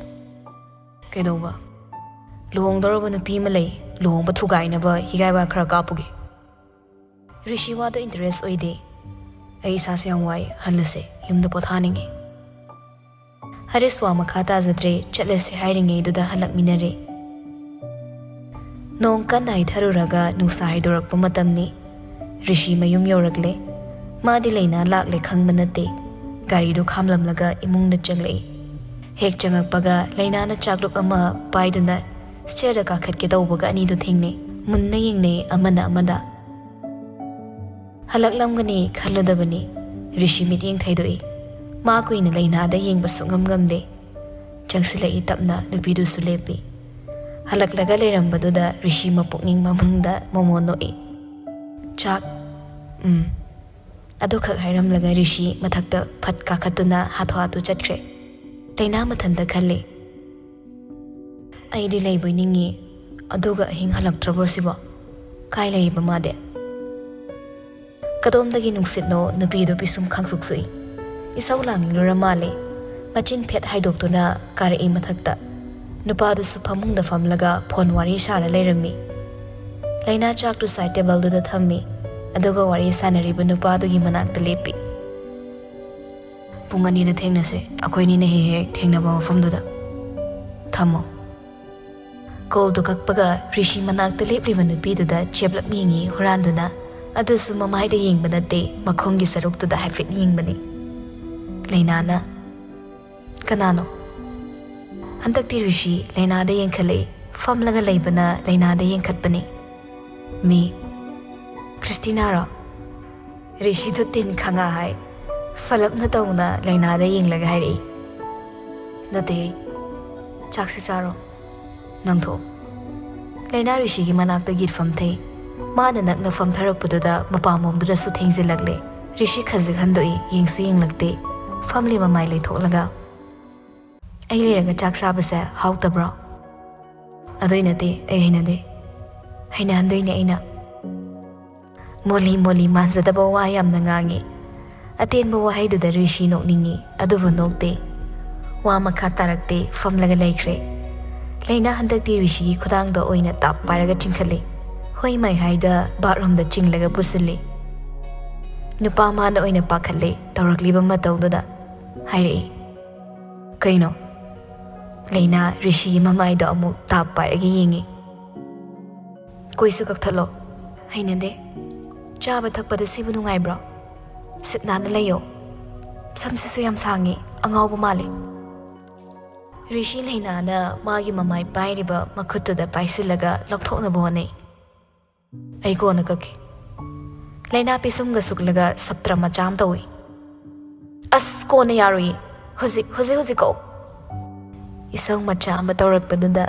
ꯀꯩꯗꯧꯕ? ꯂꯨꯍꯣꯡꯗꯧꯔꯕ ꯅꯨꯄꯤ ꯑꯃ ꯂꯩ, ꯂꯨꯍꯣꯡꯕ ꯊꯨꯒꯥꯏꯅꯕ ꯍꯤꯒꯥꯏ ꯋꯥ ꯈꯔ ꯀꯥꯞꯄꯨꯒꯦ꯫ ꯔꯤꯁꯤ ꯋꯥꯗꯣ ꯏꯟꯇꯔꯦꯁ ꯑꯣꯏꯗꯦ꯫ ꯑꯩ ꯏꯁꯥꯁꯦ ꯌꯥꯝ ꯋꯥꯏ, ꯍꯜꯂꯁꯦ, ꯌꯨꯝꯗ ꯄꯣꯊꯥꯅꯤꯡꯉꯤ꯫ ꯍꯔꯤꯁ ꯋꯥ ꯃꯈꯥ ꯇꯥꯖꯗ꯭ꯔꯦ, ꯆꯠꯂꯁꯦ ꯍꯥꯏꯔꯤꯉꯩꯗꯨꯗ ꯍꯜꯂꯛꯃꯤꯟꯅꯔꯦ꯫ ꯅꯣꯡ ꯀꯟꯅ ꯍꯩꯊꯔꯨꯔꯒ ꯅꯨꯡꯁꯥ ꯍꯥꯏꯗꯣꯔꯛꯄ ꯃꯇꯝꯅꯤ꯫ ꯔꯤꯁꯤ ꯃꯌꯨꯝ ꯌꯧꯔꯛꯂꯦ꯫ ꯃꯥꯗꯤ ꯂꯩꯅꯥ ꯂꯥꯛꯂꯦ ꯈꯪꯕ ꯅꯠꯇꯦ꯫ ꯒꯥꯔꯤꯗꯨ ꯈꯥꯝꯂꯝꯂꯒ ꯏꯃꯨꯡꯗ ꯆꯪꯂꯛꯏ꯫ ꯍꯦꯛ ꯆꯪꯉꯛꯄꯒ ꯂꯩꯅꯥꯅ ꯆꯥꯛꯂꯨꯛ ꯑꯃ ꯄꯥꯏꯗꯨꯅ ꯁ꯭ꯇꯦꯌꯔꯗ ꯀꯥꯈꯠꯀꯦ ꯇꯧꯕꯒ ꯑꯅꯤꯗꯨ ꯊꯦꯡꯅꯩ꯫ ꯃꯨꯟꯅ ꯌꯦꯡꯅꯩ ꯑꯃꯅ ꯑꯃꯗ꯫ ꯍꯜꯂꯛꯂꯝꯒꯅꯤ ꯈꯜꯂꯨꯗꯕꯅꯤ꯫ ꯔꯤꯁꯤ ꯃꯤꯠꯌꯦꯡ ꯊꯩꯗꯣꯛꯏ꯫ ꯃꯥ ꯀꯨꯏꯅ ꯂꯩꯅꯥꯗ ꯌꯦꯡꯕ ꯁꯨꯛꯉꯝ ꯉꯝꯗꯦ꯫ ꯆꯪꯁꯤꯜꯂꯛꯏ ꯇꯞꯅ, ꯅꯨꯄꯤꯗꯨꯁꯨ ꯂꯦꯞꯄꯤ꯫ ꯍꯜꯂꯛꯂꯒ ꯂꯩꯔꯝꯕꯗꯨꯗ ꯔꯤꯁꯤ ꯃꯄꯨꯛꯅꯤꯡ ꯃꯃꯨꯡꯗ ꯃꯣꯃꯣ ꯅꯣꯛꯏ꯫ "ꯆꯥꯛ?" "ꯎꯝ"꯫ ꯑꯗꯨꯈꯛ ꯍꯥꯏꯔꯝꯂꯒ ꯔꯤꯁꯤ ꯃꯊꯛꯇ ꯐꯠ ꯀꯥꯈꯠꯇꯨꯅ ꯍꯥꯊꯨ ꯍꯥꯊꯨ ꯆꯠꯈ꯭ꯔꯦ꯫ ꯂꯩꯅꯥ ꯃꯊꯟꯇ ꯈꯜꯂꯤ꯫ "ꯑꯩꯗꯤ ꯂꯩꯕꯣꯏ ꯅꯤꯡꯉꯤ, ꯑꯗꯨꯒ ꯑꯍꯤꯡ ꯍꯜꯂꯛꯇ꯭ꯔꯕ꯭ꯔꯣ ꯁꯤꯕꯣ? ꯀꯥꯏ ꯂꯩꯔꯤꯕ ꯃꯥꯗꯤ?" ꯀꯗꯣꯝꯗꯒꯤ ꯅꯨꯡꯁꯤꯠꯅꯣ ꯅꯨꯄꯤꯗꯨ ꯄꯤꯁꯨꯝ ꯈꯥꯡꯁꯨꯛ ꯁꯨꯛꯏ꯫ ꯏꯁꯧ ꯂꯥꯡꯅꯤꯡꯂꯨꯔ ꯃꯥꯜꯂꯦ꯫ ꯃꯆꯤꯟ ꯐꯦꯠ ꯍꯥꯏꯗꯣꯛꯇꯨꯅ ꯀꯥꯔꯛꯏ ꯃꯊꯛꯇ꯫ ꯅꯨꯄꯥꯗꯨꯁꯨ ꯐꯃꯨꯡꯗ ꯐꯝꯂꯒ ꯐꯣꯟ ꯋꯥꯔꯤ ꯁꯥꯔ ꯂꯩꯔꯝꯃꯤ꯫ ꯂꯩꯅꯥ ꯆꯥꯛꯇꯨ ꯁꯥꯏꯠ ꯇꯦꯕꯜꯗꯨꯗ ꯊꯝꯃꯤ, ꯑꯗꯨꯒ ꯋꯥꯔꯤ ꯁꯥꯟꯅꯔꯤꯕ ꯅꯨꯄꯥꯗꯨꯒꯤ ꯃꯅꯥꯛꯇ ꯂꯦꯞꯄꯤ꯫ "ꯄꯨꯡ ꯑꯅꯤꯗ ꯊꯦꯡꯅꯁꯦ, ꯑꯩꯈꯣꯏꯅꯤꯅ ꯍꯦꯛ ꯍꯦꯛ ꯊꯦꯡꯅꯕ ꯃꯐꯝꯗꯨꯗ꯫ ꯊꯝꯃꯣ"꯫ ꯀꯣꯜꯗꯨ ꯀꯛꯄꯒ ꯔꯤꯁꯤ ꯃꯅꯥꯛꯇ ꯂꯦꯞꯂꯤꯕ ꯅꯨꯄꯤꯗꯨꯗ ꯆꯦꯞꯂꯞ ꯌꯦꯡꯉꯤ ꯍꯨꯔꯥꯟꯗꯨꯅ, ꯑꯗꯨꯁꯨ ꯃꯃꯥꯏꯗ ꯌꯦꯡꯕ ꯅꯠꯇꯦ, ꯃꯈꯣꯡꯒꯤ ꯁꯔꯨꯛꯇꯨꯗ ꯍꯥꯏꯐꯦꯠ ꯌꯦꯡꯕꯅꯤ꯫ ꯂꯩꯅꯥꯅ, "ꯀꯅꯥꯅꯣ?" "ꯍꯟꯗꯛꯇꯤ ꯔꯤꯁꯤ ꯂꯩꯅꯥꯗ ꯌꯦꯡꯈꯠꯂꯛꯏ꯫ ꯐꯝꯂꯒ ꯂꯩꯕꯅ ꯂꯩꯅꯥꯗ ꯌꯦꯡꯈꯠꯄꯅꯤ꯫" "ꯃꯤ? ꯈ꯭ꯔꯤꯁꯇꯤꯅꯥꯔꯣ?" ꯔꯤꯁꯤꯗꯨ ꯇꯤꯟ ꯈꯪꯉꯥ ꯍꯥꯏ꯫ ꯐꯂꯞꯅ ꯇꯧꯅ ꯂꯩꯅꯥꯗ ꯌꯦꯡꯂꯒ ꯍꯥꯏꯔꯛꯏ, "ꯅꯠꯇꯦ, ꯆꯥꯛꯁꯤ ꯆꯥꯔꯣ꯫ ꯅꯪ ꯊꯣꯛꯑꯣ꯫" ꯂꯩꯅꯥ ꯔꯤꯁꯤꯒꯤ ꯃꯅꯥꯛꯇ ꯒꯤꯠ ꯐꯝꯊꯩ꯫ ꯃꯥꯅ ꯅꯛꯅ ꯐꯝꯊꯔꯛꯄꯗꯨꯗ ꯃꯄꯥꯝꯕꯣꯝꯗꯨꯗꯁꯨ ꯊꯦꯡꯖꯤꯜꯂꯛꯂꯦ꯫ ꯔꯤꯁꯤ ꯈꯖꯤꯛ ꯍꯟꯗꯣꯛꯏ, ꯌꯦꯡꯁꯨ ꯌꯦꯡꯂꯛꯇꯦ꯫ ꯐꯝꯂꯤ ꯃꯃꯥꯏ ꯂꯩꯊꯣꯛꯂꯒ, "ꯑꯩ ꯂꯩꯔꯒ ꯆꯥꯛ ꯆꯥꯕꯁꯦ ꯍꯥꯎꯇꯕ꯭ꯔꯣ?" "ꯑꯗꯨꯏ ꯅꯠꯇꯦ, ꯑꯩ ꯍꯩꯅꯗꯦ꯫" "ꯍꯩꯅꯍꯟꯗꯣꯏꯅꯦ ꯑꯩꯅ꯫" ꯃꯣꯂꯤ ꯃꯣꯂꯤ ꯃꯥꯟꯖꯗꯕ ꯋꯥ ꯌꯥꯝꯅ ꯉꯥꯡꯉꯤ꯫ ꯑꯇꯦꯟꯕ ꯋꯥꯍꯩꯗꯨꯗ ꯔꯤꯁꯤ ꯅꯣꯛꯅꯤꯡꯉꯤ, ꯑꯗꯨꯕꯨ ꯅꯣꯛꯇꯦ꯫ ꯋꯥ ꯃꯈꯥ ꯇꯥꯔꯛꯇꯦ, ꯐꯝꯂꯒ ꯂꯩꯈ꯭ꯔꯦ꯫ ꯂꯩꯅꯥ ꯍꯟꯗꯛꯇꯤ ꯔꯤꯁꯤꯒꯤ ꯈꯨꯗꯥꯡꯗ ꯑꯣꯏꯅ ꯇꯥꯞ ꯄꯥꯏꯔꯒ ꯆꯤꯡꯈꯠꯂꯤ꯫ ꯍꯣꯏ ꯃꯥꯏ ꯍꯥꯏꯗ ꯕꯥꯠꯔꯨꯝꯗ ꯆꯤꯡꯂꯒ ꯄꯨꯁꯤꯜꯂꯤ꯫ ꯅꯨꯄꯥ ꯃꯥꯅ ꯑꯣꯏꯅ ꯄꯥꯈꯠꯂꯦ ꯇꯧꯔꯛꯂꯤꯕ ꯃꯇꯧꯗꯨꯗ꯫ ꯍꯥꯏꯔꯛꯏ, "ꯀꯩꯅꯣ?" ꯂꯩꯅꯥ ꯔꯤꯁꯤꯒꯤ ꯃꯃꯥꯏꯗꯣ ꯑꯃꯨꯛ ꯇꯥꯞ ꯄꯥꯏꯔꯒ ꯌꯦꯡꯉꯤ꯫ "ꯀꯣꯏꯁꯨ ꯀꯛꯊꯠꯂꯣ꯫" "ꯍꯩꯅꯗꯦ꯫ ꯆꯥꯕ ꯊꯛꯄꯗ ꯁꯤꯕꯨ ꯅꯨꯡꯉꯥꯏꯕ꯭ꯔꯣ? ꯁꯤꯠ ꯅꯥꯟꯅ ꯂꯩꯌꯣ꯫ ꯁꯝꯁꯤꯁꯨ ꯌꯥꯝ ꯁꯥꯡꯉꯤ, ꯑꯉꯥꯎꯕ ꯃꯥꯜꯂꯤ꯫" ꯔꯤꯁꯤ ꯂꯩꯅꯥꯅ ꯃꯥꯒꯤ ꯃꯃꯥꯏ ꯄꯥꯏꯔꯤꯕ ꯃꯈꯨꯠꯇꯨꯗ ꯄꯥꯏꯁꯤꯜꯂꯒ ꯂꯧꯊꯣꯛꯅꯕ ꯍꯣꯠꯅꯩ꯫ "ꯑꯩ ꯀꯣꯟꯅ ꯀꯛꯀꯦ꯫" ꯂꯩꯅꯥ ꯄꯤꯁꯨꯝꯒ ꯁꯨꯛꯂꯒ ꯁꯞꯇ꯭ꯔ ꯃꯆꯥ ꯑꯃ ꯇꯧꯏ꯫ "ꯑꯁ, ꯀꯣꯟꯅ ꯌꯥꯔꯣꯏꯌꯦ꯫ ꯍꯧꯖꯤꯛ, ꯍꯧꯖꯤꯛ, ꯍꯧꯖꯤꯛ ꯀꯛꯑꯣ꯫" ꯏꯁꯧ ꯃꯆꯥ ꯑꯃ ꯇꯧꯔꯛꯄꯗꯨꯗ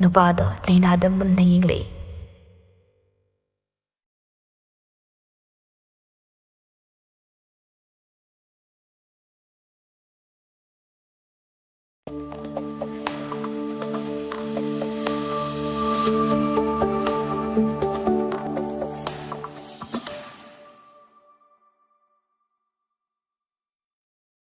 ꯅꯨꯄꯥꯗꯣ ꯂꯩꯅꯥꯗ ꯃꯨꯟꯅ ꯌꯦꯡꯂꯛꯏ꯫